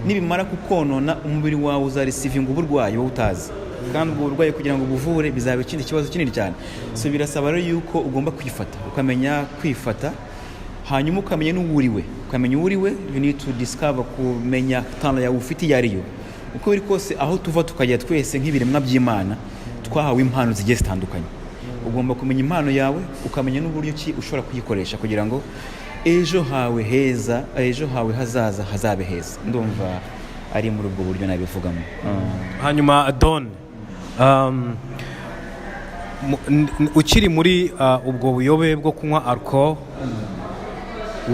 Nibimara kukonona, umubiri wawe uzareceivinga uburwayi wowe utazi, kandi ubwo burwayi kugira ngo buvure bizaba ikindi kibazo kinini cyane. So birasaba rero yuko ugomba kwifata, ukamenya kwifata, hanyuma ukamenya n'uwuriwe, ukamenya uwuriwe. You need to discover, kumenya talent yawe ufite iyo ariyo. Uko biri kose, aho tuva tukajya twese nk'ibiremwa by'Imana, twahawe impano zigiye zitandukanye. Ugomba kumenya impano yawe, ukamenya n'uburyo ki ushobora kuyikoresha kugira ngo ejo hawe heza, ejo hawe hazaza hazabe heza. Ndumva ari muri ubwo buryo nabivugamo. Hanyuma Don, Ukiri muri ubwo buyobe bwo kunywa alcohol,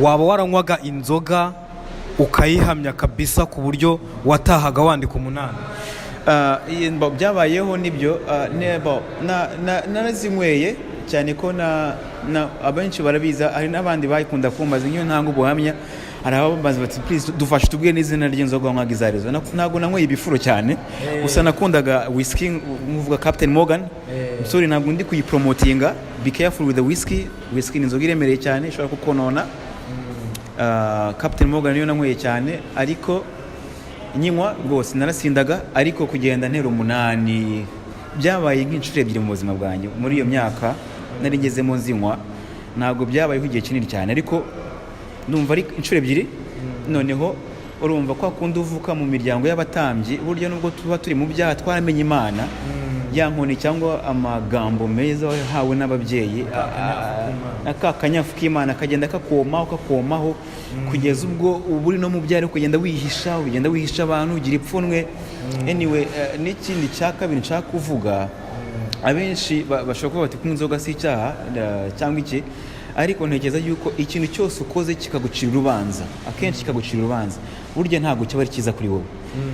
waba waranywaga inzoga ukayihamya kabisa ku buryo watahaga wandika umunani? Byabayeho nibyo. Narazinyweye cyane ko na abenshi barabizi. Hari n'abandi bayikunda kumbaza nk'iyo ntanga ubuhamya, hari abambaza bati: "Please dufashe tubwire n'izina ry'inzoga wanywaga izo arizo." Ntabwo nanyweye ibifuro cyane, gusa nakundaga whisky, nkuvuga Captain Morgan. Sorry, ntabwo ndi kuyipromotinga. Be careful with the whisky. Whisky ni inzoga iremereye cyane, ishobora kukonona. Captain Morgan niyo nanyweye cyane, ariko nyinywa rwose narasindaga, ariko kugenda ntera umunani byabaye nk'inshuro ebyiri mu buzima bwanjye muri iyo myaka nari ngezemo nzinywa. Ntabwo byabayeho igihe kinini cyane, ariko numva ari inshuro ebyiri. Noneho urumva kwa kundi uvuka mu miryango y'abatambyi, burya nubwo tuba turi mu byaha twaramenye Imana, ya nkoni cyangwa amagambo meza wahawe n'ababyeyi, aka kanyafu k'Imana kagenda kakomaho kakomaho kugeza ubwo uba uri no mu byaha, kugenda wihisha, ugenda wihisha abantu, ugira ipfunwe. Anyway, n'ikindi cya kabiri nshaka kuvuga, abenshi bashobora kuvuga bati kunywa inzoga si icyaha cyangwa iki, ariko ntekereza yuko ikintu cyose ukoze kikagucira urubanza, akenshi kikagucira urubanza, burya ntabwo kiba ari cyiza kuri wowe.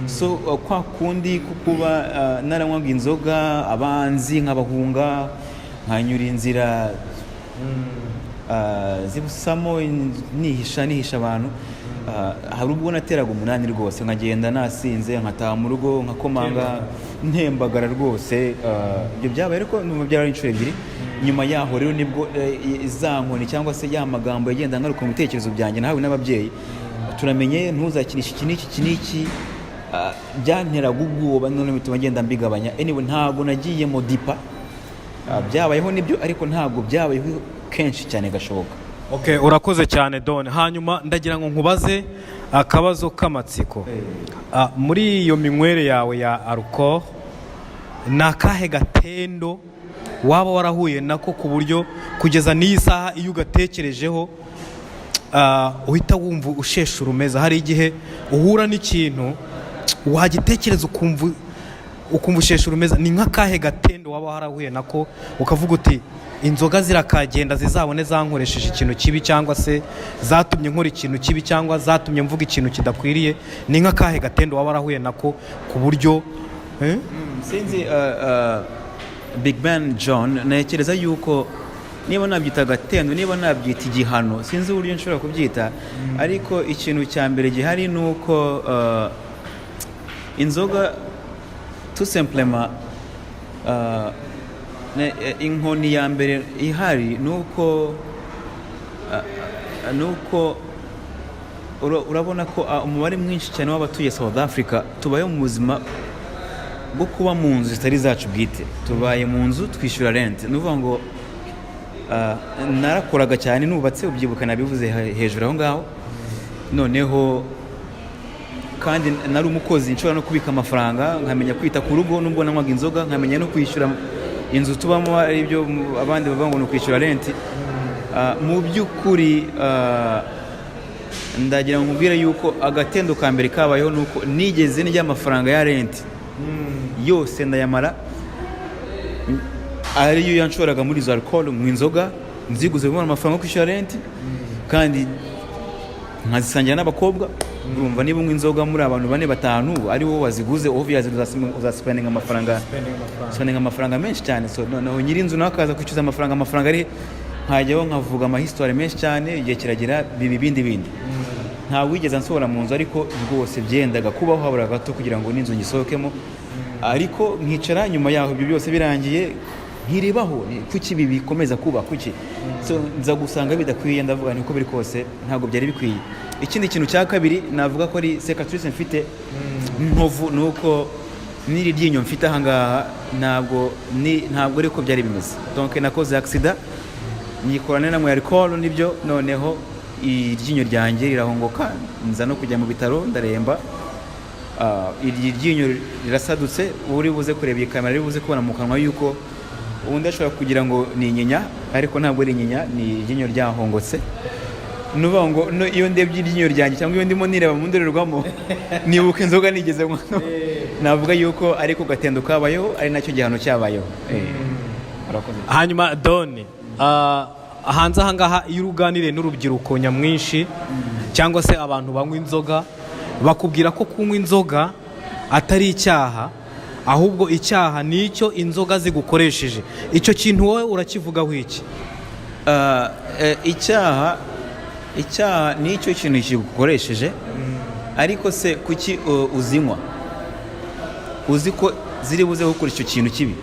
So kwa kundi ko kuba naranywaga inzoga, abanzi nkabahunga, nkanyura inzira zibusamo, nihisha abantu. Hari ubwo nateraga umunani rwose, nkagenda nasinze, nkataha mu rugo, nkakomanga, ntembagara rwose. Ibyo byabaye, ariko numva byari inshuro ebyiri. Nyuma yaho rero nibwo za nkoni cyangwa se ya magambo yagenda ngaruka mu bitekerezo byanjye nahawe n'ababyeyi: "Turamenye ntuzakinishe iki n'iki, iki n'iki." Byanteraga ubwoba, none bituma ngenda mbigabanya. Anyway, ntabwo nagiye mu deeper. Byabayeho nibyo, ariko ntabwo byabayeho kenshi cyane gashoboka. Okay, urakoze cyane, Don. Hanyuma ndagira ngo nkubaze akabazo k'amatsiko. Muri iyo minywere yawe ya alcohol, ni akahe gatendo waba warahuye nako ku buryo kugeza n'iyi saha iyo ugatekerejeho uhita wumva usheshe urumeza? Hari igihe uhura n'ikintu wagitekereza ukumva usheshe urumeza. Ni nk'akahe gatendo waba warahuye nako ukavuga uti: "Inzoga zirakagenda zizabone zankoresheje ikintu kibi, cyangwa se zatumye nkora ikintu kibi, cyangwa zatumye mvuga ikintu kidakwiriye"? Ni nk'akahe gatendo waba warahuye nako ku buryo, eh? Sinzi, Big Ben John, ntekereza yuko niba nabyita agatendo, niba nabyita igihano, sinzi uburyo nshobora kubyita, ariko ikintu cya mbere gihari ni uko inzoga tout simplement, inkoni ya mbere ihari ni uko urabona ko umubare mwinshi cyane w'abatuye South Africa tubayeho mu buzima bwo kuba mu nzu zitari zacu bwite. Tubaye mu nzu, twishyura rent. Ni ukuvuga ngo narakoraga cyane, nubatse, ubyibuka nabivuze hejuru aho ngaho. Noneho kandi nari umukozi, nshobora no kubika amafaranga, nkamenya kwita ku rugo nubwo nanywaga inzoga, nkamenya no kwishyura inzu tubamo, ari byo abandi bavuga ngo ni ukwishyura rent. Mu by'ukuri ndagira ngo nkubwire yuko agatendo ka mbere kabayeho ni uko nigeze ndya amafaranga ya rent yose ndayamara, ariyo yanshoraga muri izo alcohol, mu inzoga nziguze kubona amafaranga yo kwishyura rent, kandi nkazisangira n'abakobwa. Urumva niba unywa inzoga muri abantu bane, batanu, ari wowe waziguze, obviously uzaspendinga amafaranga, spendinga amafaranga menshi cyane. So noneho nyir'inzu nawe akaza kwishyuza amafaranga, amafaranga ari nkajyaho nkavuga amahistoire menshi cyane. Igihe kiragera biba ibindi bindi. Nta wigeze ansohora mu nzu, ariko rwose byendaga kubaho, habura gato kugira ngo n'inzu ngisohokemo. Ariko nkicara nyuma yaho ibyo byose birangiye, nkirebaho ni kuki ibi bikomeza kuba, kuki? So nza gusanga bidakwiye, ndavuga niko biri kose ntabwo byari bikwiye. Ikindi kintu cya kabiri navuga ko ari cicatrice mfite, nkovu, ni uko n'iri ryinyo mfite ahangaha ntabwo ariko byari bimeze. Donc nakoze accident, nyikorana nanyweye alcohol nibyo, noneho iryinyo ryanjye rirahongoka, nza no kujya mu bitaro, ndaremba. Iri ryinyo rirasadutse. Uri buze kureba iyi kamera ari buze kubona mu kanwa yuko ubundi ashobora kugira ngo ni inyinya, ariko ntabwo ari inyinya, ni iryinyo ryahongotse. Ni ukuvuga ngo iyo ndebye iryinyo ryanjye cyangwa iyo ndimo nireba mu ndorerwamo, nibuka inzoga nigeze nywa. Navuga yuko ariko gatendo kabayeho, ari nacyo gihano cyabayeho. Urakoze. Hanyuma Doni, hanze ahangaha iyo uganiriye n'urubyiruko nyamwinshi cyangwa se abantu banywa inzoga, bakubwira ko kunywa inzoga atari icyaha, ahubwo icyaha ni icyo inzoga zigukoresheje. Icyo kintu wowe urakivugaho iki? Icyaha ni icyo kintu kigukoresheje. Ariko se kuki uzinywa uzi ko ziri buze gukora icyo kintu kibi?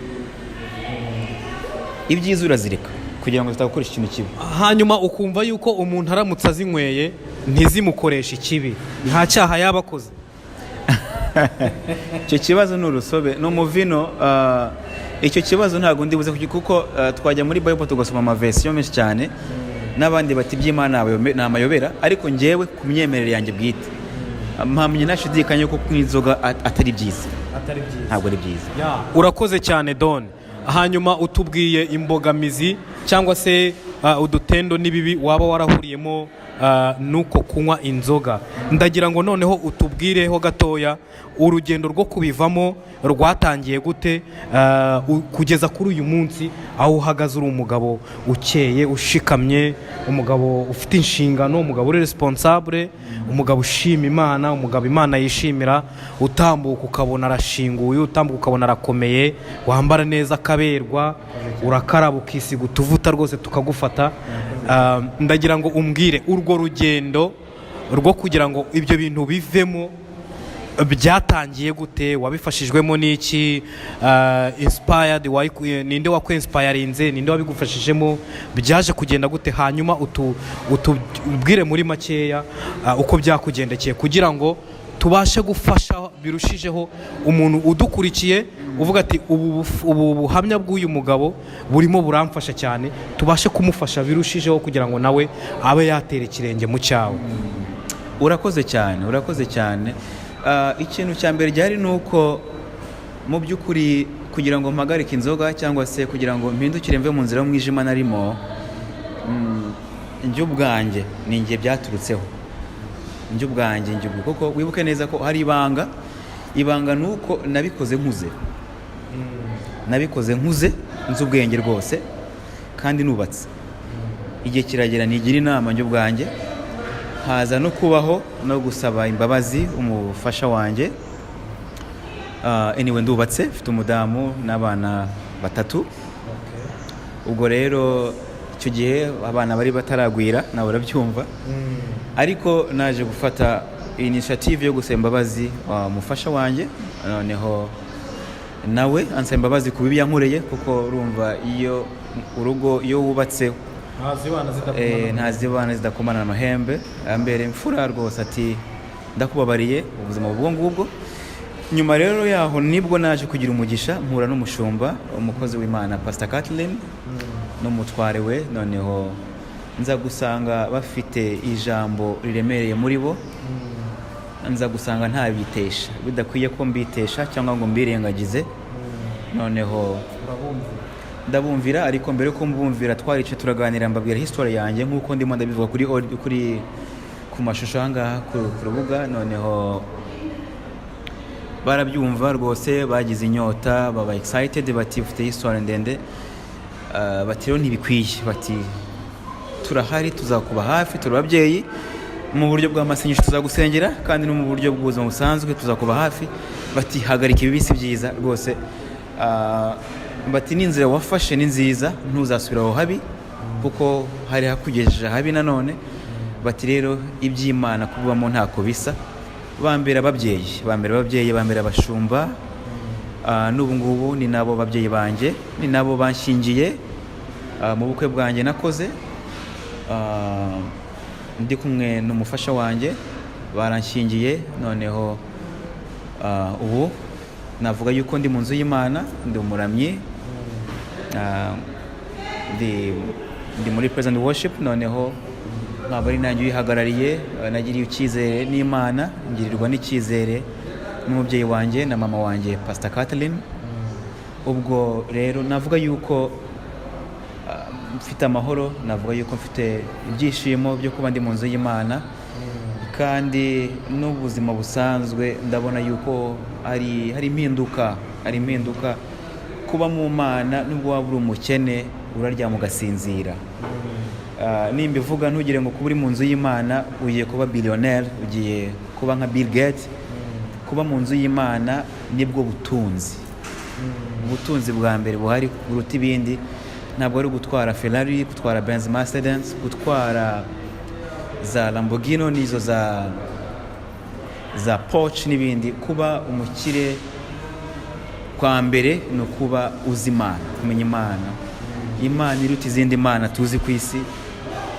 Ibyiza urazireka kugira ngo zitagukoresha ikintu kibi. Hanyuma ukumva yuko umuntu aramutse azinyweye ntizimukoreshe ikibi, nta cyaha yaba akoze. Icyo kibazo ni urusobe, ni umuvino. Icyo kibazo ntabwo ndi buze kuko twajya muri Bible tugasoma amaversion menshi cyane, n'abandi bati iby'Imana ni amayobera. Ariko njyewe ku myemerere yanjye bwite mpamye nashidikanya ko kunywa inzoga atari byiza. Atari byiza. Ntabwo ari byiza. Urakoze cyane, Don. Hanyuma utubwiye imbogamizi cyangwa se udutendo n'ibibi waba warahuriyemo n'uko kunywa inzoga. Ndagira ngo noneho utubwireho gatoya urugendo rwo kubivamo rwatangiye gute, kugeza kuri uyu munsi aho uhagaze uri umugabo ukeye, ushikamye, umugabo ufite inshingano, umugabo uri responsable, umugabo ushima Imana, umugabo Imana yishimira, utambuka ukabona arashinguye, utambuka ukabona arakomeye, wambara neza akaberwa, urakaraba, ukisiga utuvuta rwose tukagufata. Ndagira ngo umbwire urwo rugendo rwo kugira ngo ibyo bintu bivemo byatangiye gute, wabifashijwemo n'iki, inspired ninde wakwinspirinze, ninde wabigufashijemo, byaje kugenda gute? Hanyuma utubwire muri makeya uko byakugendekeye kugira ngo tubashe gufasha birushijeho umuntu udukurikiye uvuga ati ubu buhamya bw'uyu mugabo burimo buramfasha cyane, tubashe kumufasha birushijeho kugira ngo nawe abe yatera ikirenge mu cyawe. Urakoze cyane, urakoze cyane. Ikintu cya mbere gihari ni uko mu by'ukuri kugira ngo mpagarike inzoga cyangwa se kugira ngo mpindukire mve mu nzira y'umwijima narimo, njye ubwanjye ni njye byaturutseho, njye ubwanjye, njye ubwo. Kuko wibuke neza ko hari ibanga. Ibanga ni uko nabikoze nkuze, nabikoze nkuze, nzi ubwenge rwose kandi nubatse. Igihe kiragera nigira inama njye ubwanjye, haza no kubaho no gusaba imbabazi umufasha wanjye. Anyway, ndubatse, mfite umudamu n'abana batatu. Ubwo rero icyo gihe abana bari bataragwira, nawe urabyumva. Ariko naje gufata initiative yo gusaba imbabazi umufasha wanjye, noneho nawe ansaba imbabazi ku bibi yankoreye, kuko urumva iyo urugo, iyo wubatse, ntazibana zidakomana amahembe. Ambere imfura rwose, ati ndakubabariye ubuzima ubwo ngubwo. Nyuma rero yaho nibwo naje kugira umugisha mpura n'umushumba, umukozi w'Imana Pastor Kathleen n'umutware we. Noneho nza gusanga bafite ijambo riremereye muri bo, nza gusanga ntabitesha, bidakwiye ko mbitesha cyangwa ngo mbirengagize. Noneho ndabumvira. Ariko mbere yuko mbumvira twaricaye turaganira, mbabwira history yanjye nk'uko ndimo ndabivuga kuri ku mashusho aha ngaha ku rubuga. Noneho barabyumva rwose, bagize inyota, baba excited, bati ufite histoire ndende. Bati rero ntibikwiye, bati turahari, tuzakuba hafi, turi ababyeyi mu buryo bw'amasengesho tuzagusengera, kandi no mu buryo bw'ubuzima busanzwe tuzakuba hafi. Bati hagarika ibi si byiza rwose. Bati n'inzira wafashe ni nziza, ntuzasubira aho habi kuko hari hakugejeje habi nanone. Bati rero iby'Imana kubamo ntako bisa. Bambera ababyeyi, bambera ababyeyi, bambera abashumba. N'ubu ngubu ni nabo babyeyi banjye, ni nabo banshyingiye mu bukwe bwanjye nakoze. Ndi kumwe n'umufasha wanjye, baranshyingiye. Noneho ubu navuga yuko ndi mu nzu y'Imana, ndi umuramyi. Ndi muri praise and worship, noneho nkaba ari nanjye uyihagarariye. Nagiriye icyizere n'Imana, ngirirwa n'icyizere n'umubyeyi wanjye na mama wanjye Pastor Kathleen. Ubwo rero navuga yuko mfite amahoro, navuga yuko mfite ibyishimo byo kuba ndi mu nzu y'Imana, kandi n'ubuzima busanzwe ndabona yuko hari impinduka, hari impinduka. Kuba mu Mana, nubwo waba uri umukene, uraryama ugasinzira. Nimba ivuga, ntugire ngo kuba uri mu nzu y'Imana ugiye kuba billionaire, ugiye kuba nka Bill Gates. Kuba mu nzu y'Imana nibwo butunzi. Ubutunzi bwa mbere buhari buruta ibindi ntabwo ari gutwara Ferrari, gutwara Benz, Mercedes, gutwara za Lamborghini n'izo za Porsche n'ibindi. Kuba umukire kwa mbere ni ukuba uzi Imana, kumenya Imana, Imana iruta izindi mana tuzi ku isi,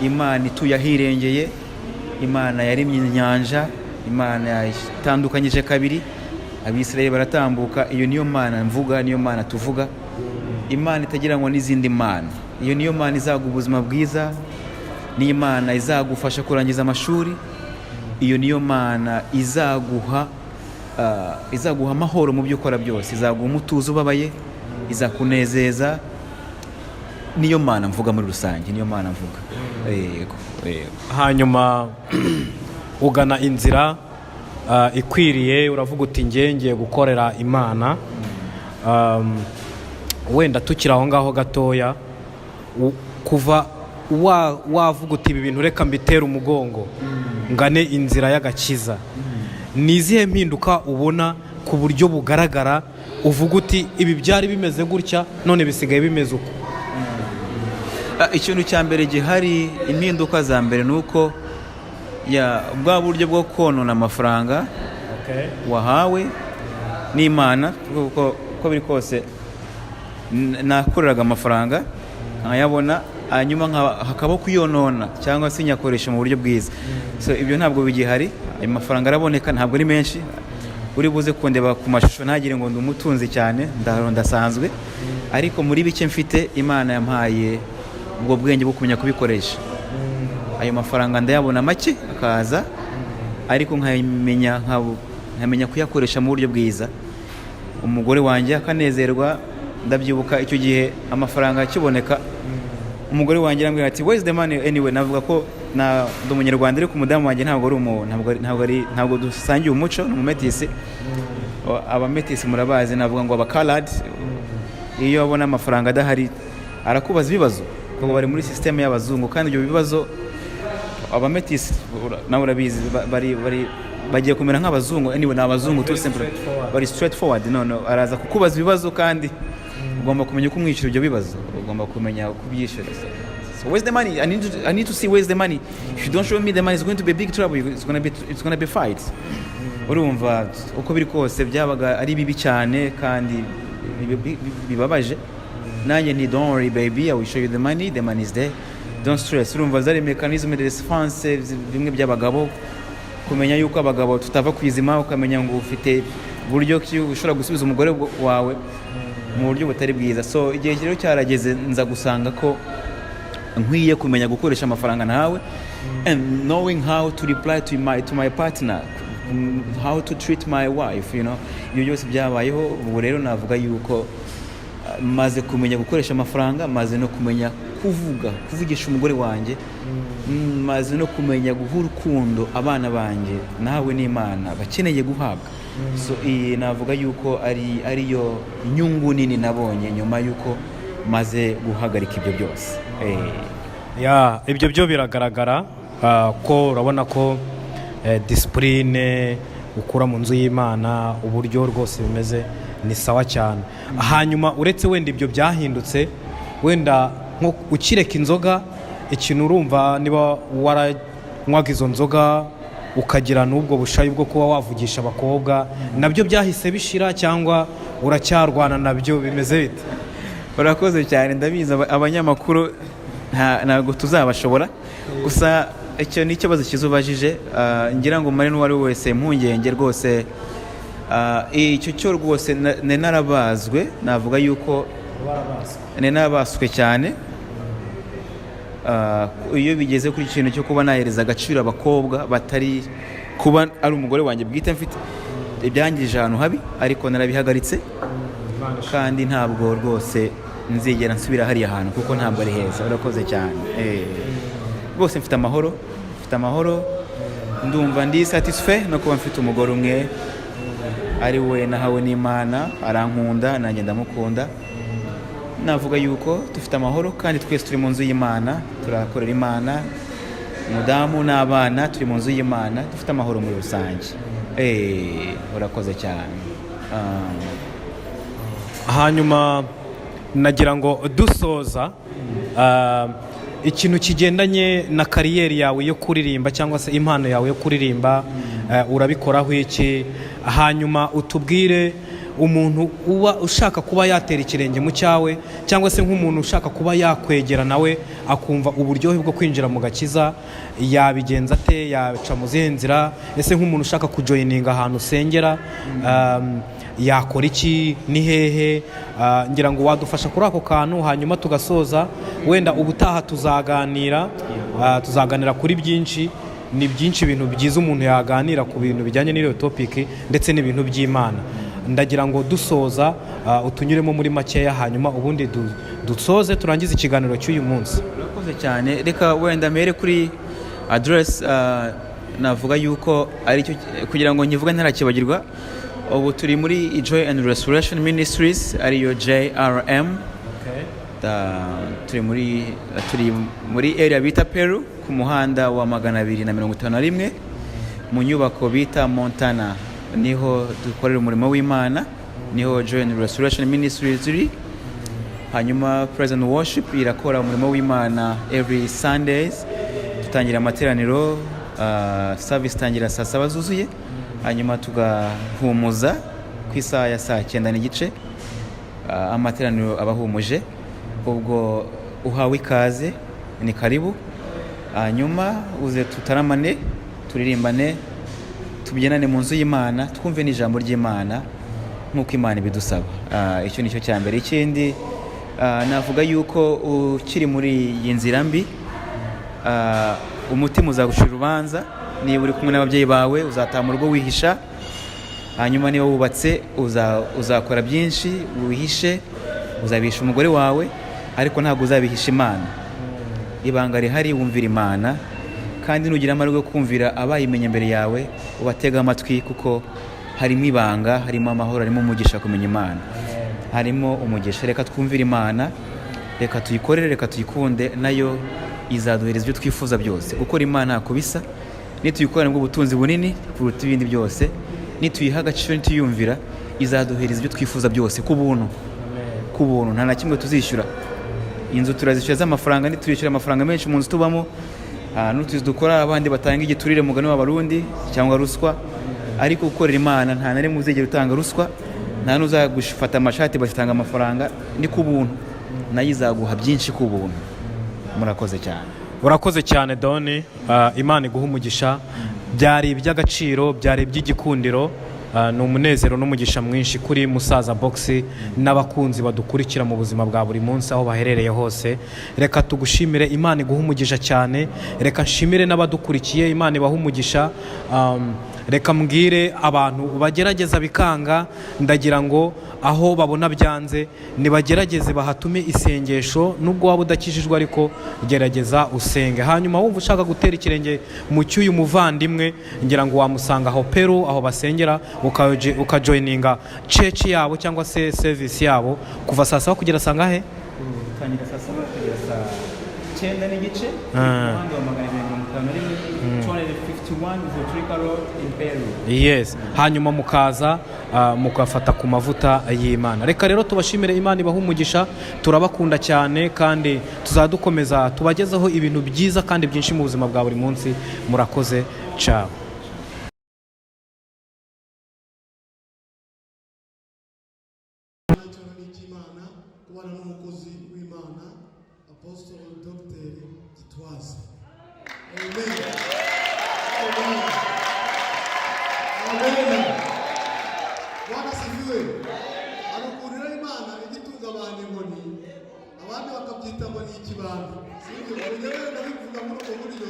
Imana ituye ahirengeye, Imana yaremye inyanja, Imana yatandukanyije kabiri, Abisirayeli baratambuka. Iyo niyo Mana mvuga, niyo Mana tuvuga, Imana itagira ngo n'izindi mana. Iyo niyo Mana izaguha ubuzima bwiza, ni Imana izagufasha kurangiza amashuri. Iyo niyo Mana izaguha amahoro mu byo ukora byose, izaguha umutuzo ubabaye, izakunezeza. Niyo Mana mvuga muri rusange, niyo Mana mvuga. Yego. Hanyuma ugana inzira ikwiriye, uravuga uti: "Ngiye ngiye gukorera Imana." Wenda tukiri aho ngaho gatoya, kuva wavuga uti: "Ibi bintu reka mbitere umugongo ngane inzira y'agakiza," ni izihe mpinduka ubona ku buryo bugaragara, uvuga uti: "Ibi byari bimeze gutya, none bisigaye bimeze uko"? Ikintu cya mbere gihari, impinduka za mbere, ni uko ya bwa buryo bwo konona amafaranga wahawe n'Imana, kuko uko biri kose nakoreraga amafaranga nkayabona, hanyuma hakabaho kuyonona cyangwa se nyakoresha mu buryo bwiza. So ibyo ntabwo bigihari. Ayo mafaranga araboneka, ntabwo ari menshi. Uri buze kundeba ku mashusho ntagire ngo ndi umutunzi cyane, ndasanzwe, ariko muri bike mfite Imana yampaye ubwo bwenge bwo kumenya kubikoresha. Ayo mafaranga ndayabona make akaza, ariko nkamenya kuyakoresha mu buryo bwiza, umugore wanjye akanezerwa. Ndabyibuka icyo gihe amafaranga akiboneka, umugore wanjye arambwira ati: "Where's the money?" Anyway, navuga ko na ndi Umunyarwanda, ariko umudamu wanjye ntabwo ari umu ntabwo ari- ntabwo ari ntabwo dusangiye umuco, ni umumetisi. Abametisi murabazi, navuga ngo abakaradi, iyo abona amafaranga adahari arakubaza ibibazo, kuko bari muri sisiteme y'abazungu. Kandi ibyo bibazo, abametisi nawe urabizi, bari bagiye kumera nk'abazungu. Anyway, ni abazungu tout simple, bari straight forward. None araza kukubaza ibibazo, kandi ugomba kumenya uko umwishyura ibyo bibazo, ugomba kumenya uko ubyishyura. So where's the money? I need to see where's the money. If you don't show me the money, it's going to be a big trouble. It's gonna be fight. Urumva, uko biri kose byabaga ari bibi cyane kandi bibabaje. Nanjye nti: "Don't worry, baby, I will show you the money. The money is there, don't stress." Urumva zari mécanisme de défense bimwe by'abagabo, kumenya yuko abagabo tutava ku izima, ukamenya ngo ufite uburyo ki ushobora gusubiza umugore wawe mu buryo butari bwiza. So igihe rero cyarageze, nza gusanga ko nkwiye kumenya gukoresha amafaranga nawe, and knowing how to reply to my partner, how to treat my wife. Ibyo byose byabayeho. Ubu rero navuga yuko maze kumenya gukoresha amafaranga, maze no kumenya kuvugisha umugore wanjye, maze no kumenya guha urukundo abana banjye nawe n'Imana bakeneye guhabwa. So iyi navuga yuko ari ariyo nyungu nini nabonye nyuma yuko maze guhagarika ibyo byose. Ya, ibyo byo biragaragara, ko urabona ko discipline ukura mu nzu y'Imana, uburyo rwose bimeze ni sawa cyane. Hanyuma uretse wenda ibyo byahindutse, wenda nko ukireka inzoga, ikintu urumva niba waranywaga izo nzoga ukagira n'ubwo bushayi bwo kuba wavugisha abakobwa, nabyo byahise bishira cyangwa uracyarwana nabyo, bimeze bite? Urakoze cyane. Ndabizi abanyamakuru ntabwo tuzabashobora. Gusa icyo ni ikibazo cyiza ubajije. Ngira ngo mare n'uwo ari we wese impungenge rwose. Icyo cyo rwose nari narabazwe, navuga yuko nari narabaswe cyane. Iyo bigeze kuri ikintu cyo kuba nahereza agaciro abakobwa batari kuba ari umugore wanjye bwite mfite, ibyangije ahantu habi, ariko narabihagaritse, kandi ntabwo rwose nzigera nsubira hariya hantu, kuko ntabwo ari heza. Urakoze cyane. Rwose mfite amahoro, mfite amahoro. Ndumva ndi satisfait no kuba mfite umugore umwe, ari we nahawe n'Imana. Arankunda, nanjye ndamukunda. Navuga yuko dufite amahoro kandi twese turi mu nzu y'Imana, turakorera Imana, umudamu n'abana turi mu nzu y'Imana, dufite amahoro muri rusange. Urakoze cyane. Hanyuma nagira ngo dusoza, ikintu kigendanye na career yawe yo kuririmba cyangwa se impano yawe yo kuririmba, urabikoraho iki? Hanyuma utubwire umuntu uba ushaka kuba yatera ikirenge mu cyawe, cyangwa se nk'umuntu ushaka kuba yakwegera nawe akumva uburyohe bwo kwinjira mu gakiza, yabigenza ate? Yaca mu zihe nzira? Ese nk'umuntu ushaka kujoininga ahantu usengera, yakora iki? Ni hehe? Ngira ngo wadufasha kuri ako kantu, hanyuma tugasoza. Wenda ubutaha tuzaganira kuri byinshi. Ni byinshi, ibintu byiza umuntu yaganira ku bintu bijyanye n'iyo topic ndetse n'ibintu by'Imana. Ndagira ngo dusoza, utunyuremo muri makeya, hanyuma ubundi dusoze, turangize ikiganiro cy'uyu munsi. Urakoze cyane. Reka wenda mbere kuri address, navuga yuko aricyo kugira ngo nkivuge ntarakibagirwa. Ubu turi muri Joy and Restoration Ministries, ariyo JRM. Turi muri area bita Peru, ku muhanda wa 251, mu nyubako bita Montana, niho dukorera umurimo w'Imana, niho Joy and Restoration Ministries iri. Hanyuma Praise and Worship irakora umurimo w'Imana every Sundays. Dutangira amateraniro, service itangira saa 7 zuzuye, hanyuma tugahumuza ku isaha ya saa 9:30. Amateraniro aba ahumuje. Ubwo uhawe ikaze, ni karibu. Hanyuma uze tutaramane, turirimbane, tubyinane mu nzu y'Imana, twumve n'ijambo ry'Imana nk'uko Imana ibidusaba. Icyo ni cyo cya mbere. Ikindi, navuga yuko ukiri muri iyi nzira mbi, umutima uzagucira urubanza. Niba uri kumwe n'ababyeyi bawe, uzataha mu rugo wihisha. Hanyuma niba wubatse, uzakora byinshi wihishe, uzabihisha umugore wawe, ariko ntabwo uzabihisha Imana. Ibanga rihari, wumvira Imana, kandi nugira amahirwe yo kumvira abayimenye mbere yawe, ubatega amatwi, kuko harimo ibanga, harimo amahoro, harimo umugisha. Kumenya Imana harimo umugisha. Reka twumvire Imana, reka tuyikorere, reka tuyikunde, nayo izaduhereza ibyo twifuza byose. Gukora Imana ntako bisa. Nituyikorera nibwo ubutunzi bunini kuruta ibindi byose. Nituyiha agaciro, nituyumvira, izaduhereza ibyo twifuza byose ku buntu, ku buntu, nta na kimwe tuzishyura. Inzu turazishyura z'amafaranga, ntituyishyura amafaranga menshi mu nzu tubamo. N'utuzi dukora abandi batanga igiturire, mugani w'Abarundi, cyangwa ruswa. Ariko gukorera Imana, nta na rimwe uzigera utanga ruswa, nta n'uzagufata amashati batanga amafaranga, ni ku buntu. Nayo izaguha byinshi ku buntu. Murakoze cyane. Urakoze cyane, Doni. Imana iguha umugisha. Byari iby'agaciro, byari iby'igikundiro. Ni umunezero n'umugisha mwinshi kuri Musaza Box n'abakunzi badukurikira mu buzima bwa buri munsi aho baherereye hose. Reka tugushimire, Imana iguha umugisha cyane. Reka nshimire n'abadukurikiye, Imana ibaha umugisha. Reka mbwire abantu bagerageza bikanga, ndagira ngo aho babona byanze nibagerageze bahatume isengesho. Nubwo waba udakijijwe, ariko gerageza usenge. Hanyuma wumva ushaka gutera ikirenge mu cy'uyu muvandimwe, ngira ngo wamusanga aho Peru, aho basengera, ukajoininga church yabo cyangwa se service yabo kuva saa 7 kugera saa ngahe? Tangira saa 7 kugera saa 9:30, ku muhanda wa 251, 251 Voortrekker Road in Peru. Yes, hanyuma mukaza, mugafata ku mavuta y'Imana. Reka rero tubashimire, Imana ibahe umugisha. Turabakunda cyane kandi tuzadukomeza tubagezeho ibintu byiza kandi byinshi mu buzima bwa buri munsi. Murakoze, ciao. Cyane ni icy'Imana kubana n'umukozi w'Imana, Apostle Dr Gitwaza. Amen, amen, amen. Bwana asifiwe. Hari ukuntu rero Imana ijya itunga abantu inkoni, abandi bakabyita ngo ni ikibando. Sibyo, njyewe ndabivuga muri ubwo buryo,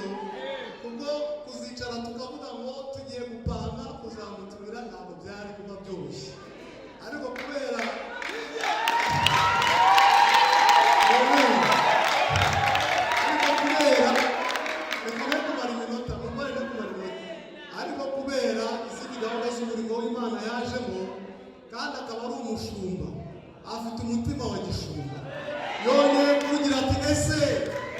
kubwo kuzicara tukavuga ngo tugiye gupanga kuzamutumira, ntabwo byari kuba byoroshye, ariko kubera. Amen. Ariko kubera, reka be kumara iminota, mumare no kumara iminota, ariko kubera izindi gahunda z'umurimo w'Imana yajemo, kandi akaba ari umushumba, afite umutima wa gishumba. Ese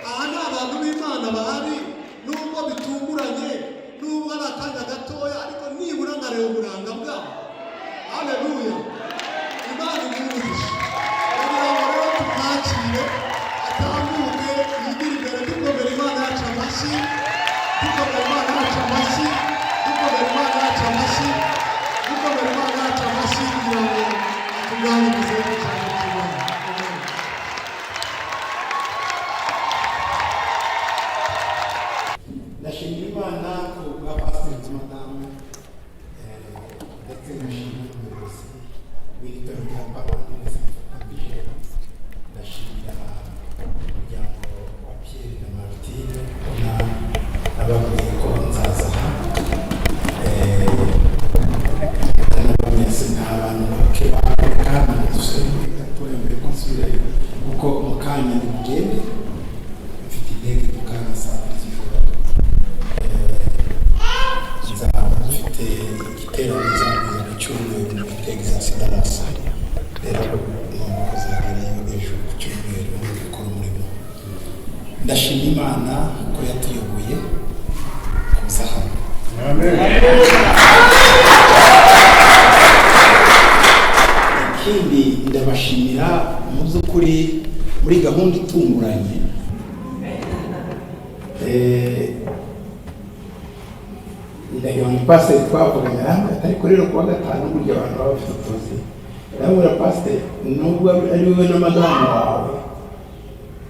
aha ni abantu b'Imana bahari? Nubwo bitunguranye, nubwo ari akanya gatoya, ariko nibura nkareba uburanga bwabo. Haleluya! Imana imugisha. Kugira ngo rero tumwakire, atambuke yigire imbere. Dukomera Imana yacu amashyi, dukomera Imana yacu amashyi, dukomera Imana yacu amashyi, dukomera Imana yacu amashyi, kugira ngo atuganirize ijambo ry'Imana. Amen. Ndashimira Imana ku bwa Pasiteri madamu, ndetse ndashimira n'umuyobozi w'iri torero rya Papanese dufatanyije. Ndashimira umuryango wa Pierre na Martine kuko nababwiye ko nzaza aha. Mwese nta bantu bake baboneka hano, dusubire gatoya mbere ko nsubirayo, kuko mu kanya nimugende, mfite indege mu kanya saa 2 z'ijoro. Nzaba mfite igiterane nzabwira ku cyumweru muri Texas, Dallas. Rero ngomba kuzagerayo ejo ku cyumweru gukora umurimo. Ndashima Imana ko yatuyoboye kuza hano. Ikindi, ndabashimira mu by'ukuri muri gahunda itunguranye. Ndagira ngo pasiteri twavuganye arambwira ati: "Ariko rero kuwa gatanu burya abantu baba bafite utuzi." Ndabura pasiteri, nubwo ari wowe na madamu wawe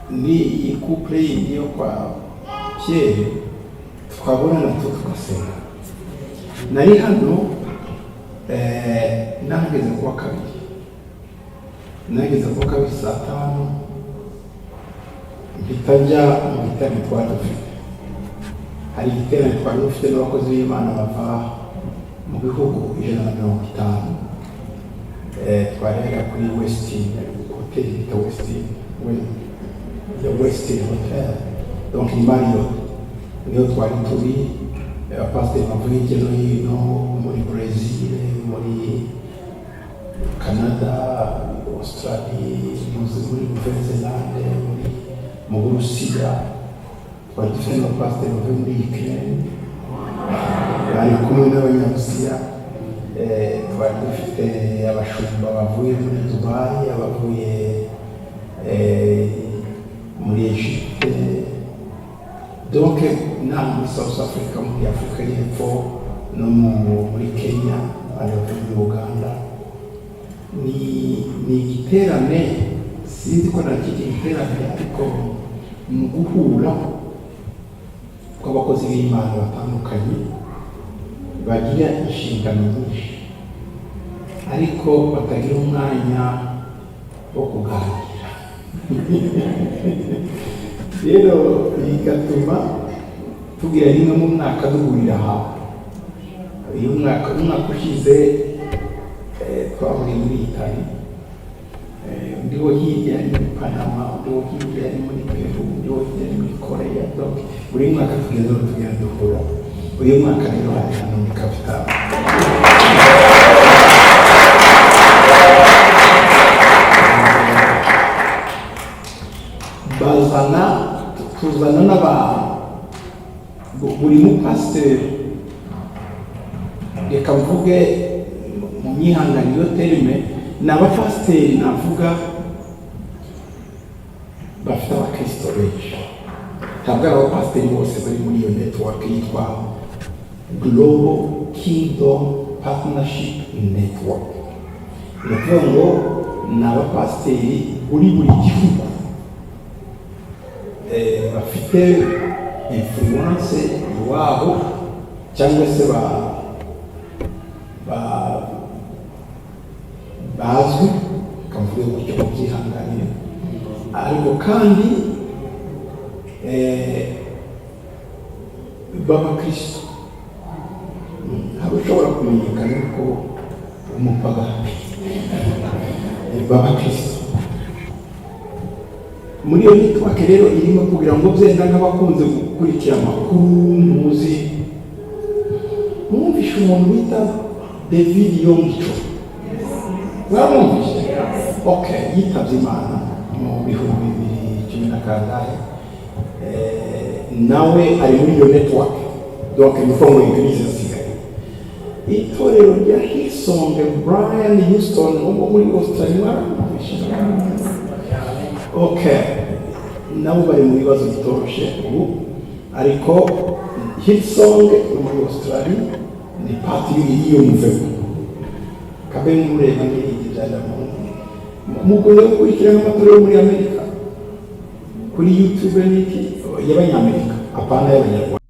ni iyi couple yindi yo kwa Pierre, twabonana tu tugasenga. Nari hano, nahageze kuwa kabiri, nahageze kuwa kabiri saa 5, mpita njya mu giterane twari dufite. Hari igiterane twari dufite n'abakozi b'Imana bava mu bihugu 150. Twarera kuri Westin, hoteli bita Westin, the Westin Hotel, donc ni Marriott, niyo twari turi. Abapasiteri bavuye hirya no hino, muri Brazil, muri Canada, Australie, muri Nouvelle-Zélande, mu Burusiya. Twari dufite n'abapasiteri bavuye muri Ukraine, bari kumwe n'Abanyarusiya. Twari dufite abashumba bavuye muri Dubai, abavuye muri Egypte, donc n'aha muri South Africa, muri Afurika y'Epfo, no muri Kenya, abandi bavuye muri Uganda. Ni igiterane, sinzi ko nakita igiterane, ariko ni uguhura kw'abakozi b'Imana batandukanye bagira inshingano nyinshi ariko batagira umwanya wo kuganira. Rero bigatuma tugira rimwe mu mwaka duhurira ahantu. Uyu mwaka, umwaka ushize, twahuriye muri Itali. Undi wo hirya ari muri Panama, undi wo hirya ari muri Peru, undi wo hirya ari muri Korea. Donc buri mwaka tugenda duhura. Uyu mwaka rero hari hano muri capital. Bazana, tuzana n'aba buri mupasiteri, reka mvuge mu myihanganiro terme, ni abapasiteri navuga bafite abakristo benshi. Ntabwo ari abapasiteri bose bari muri iyo network yitwa Global Kingdom Partnership Network. Ni ukuvuga ngo ni abapasiteri muri buri gihugu bafite influence iwabo cyangwa se ba bazwi, kavuge gutyo mubyihanganire, ariko kandi b'abakristo. Hari ushobora kumenyekana ko umupagani, b'abakristo muri iyo network. Rero irimo kugira ngo byenda nk'abakunze gukurikira amakuru, muzi mwumvishe umuntu bita David Yonggi Cho? Mwamwumvishe? Okay, yitabye Imana mu 2016. kangahe. Nawe ari muri iyo network, donc ni ukuvuga ngo église zisigaye, itorero rya Hillsong, Brian Houston wo muri Australia, mwaramwumvise? Okay, nabo bari mu bibazo bitoroshe ubu, ariko Hillsong yo muri Australia ni part y'iyo mouvement. Kabe mureba n'ibindi mukunda gukurikirana amatorero yo muri Amerika kuri YouTube n'iki y'Abanyamerika, apana y'Abanyarwanda.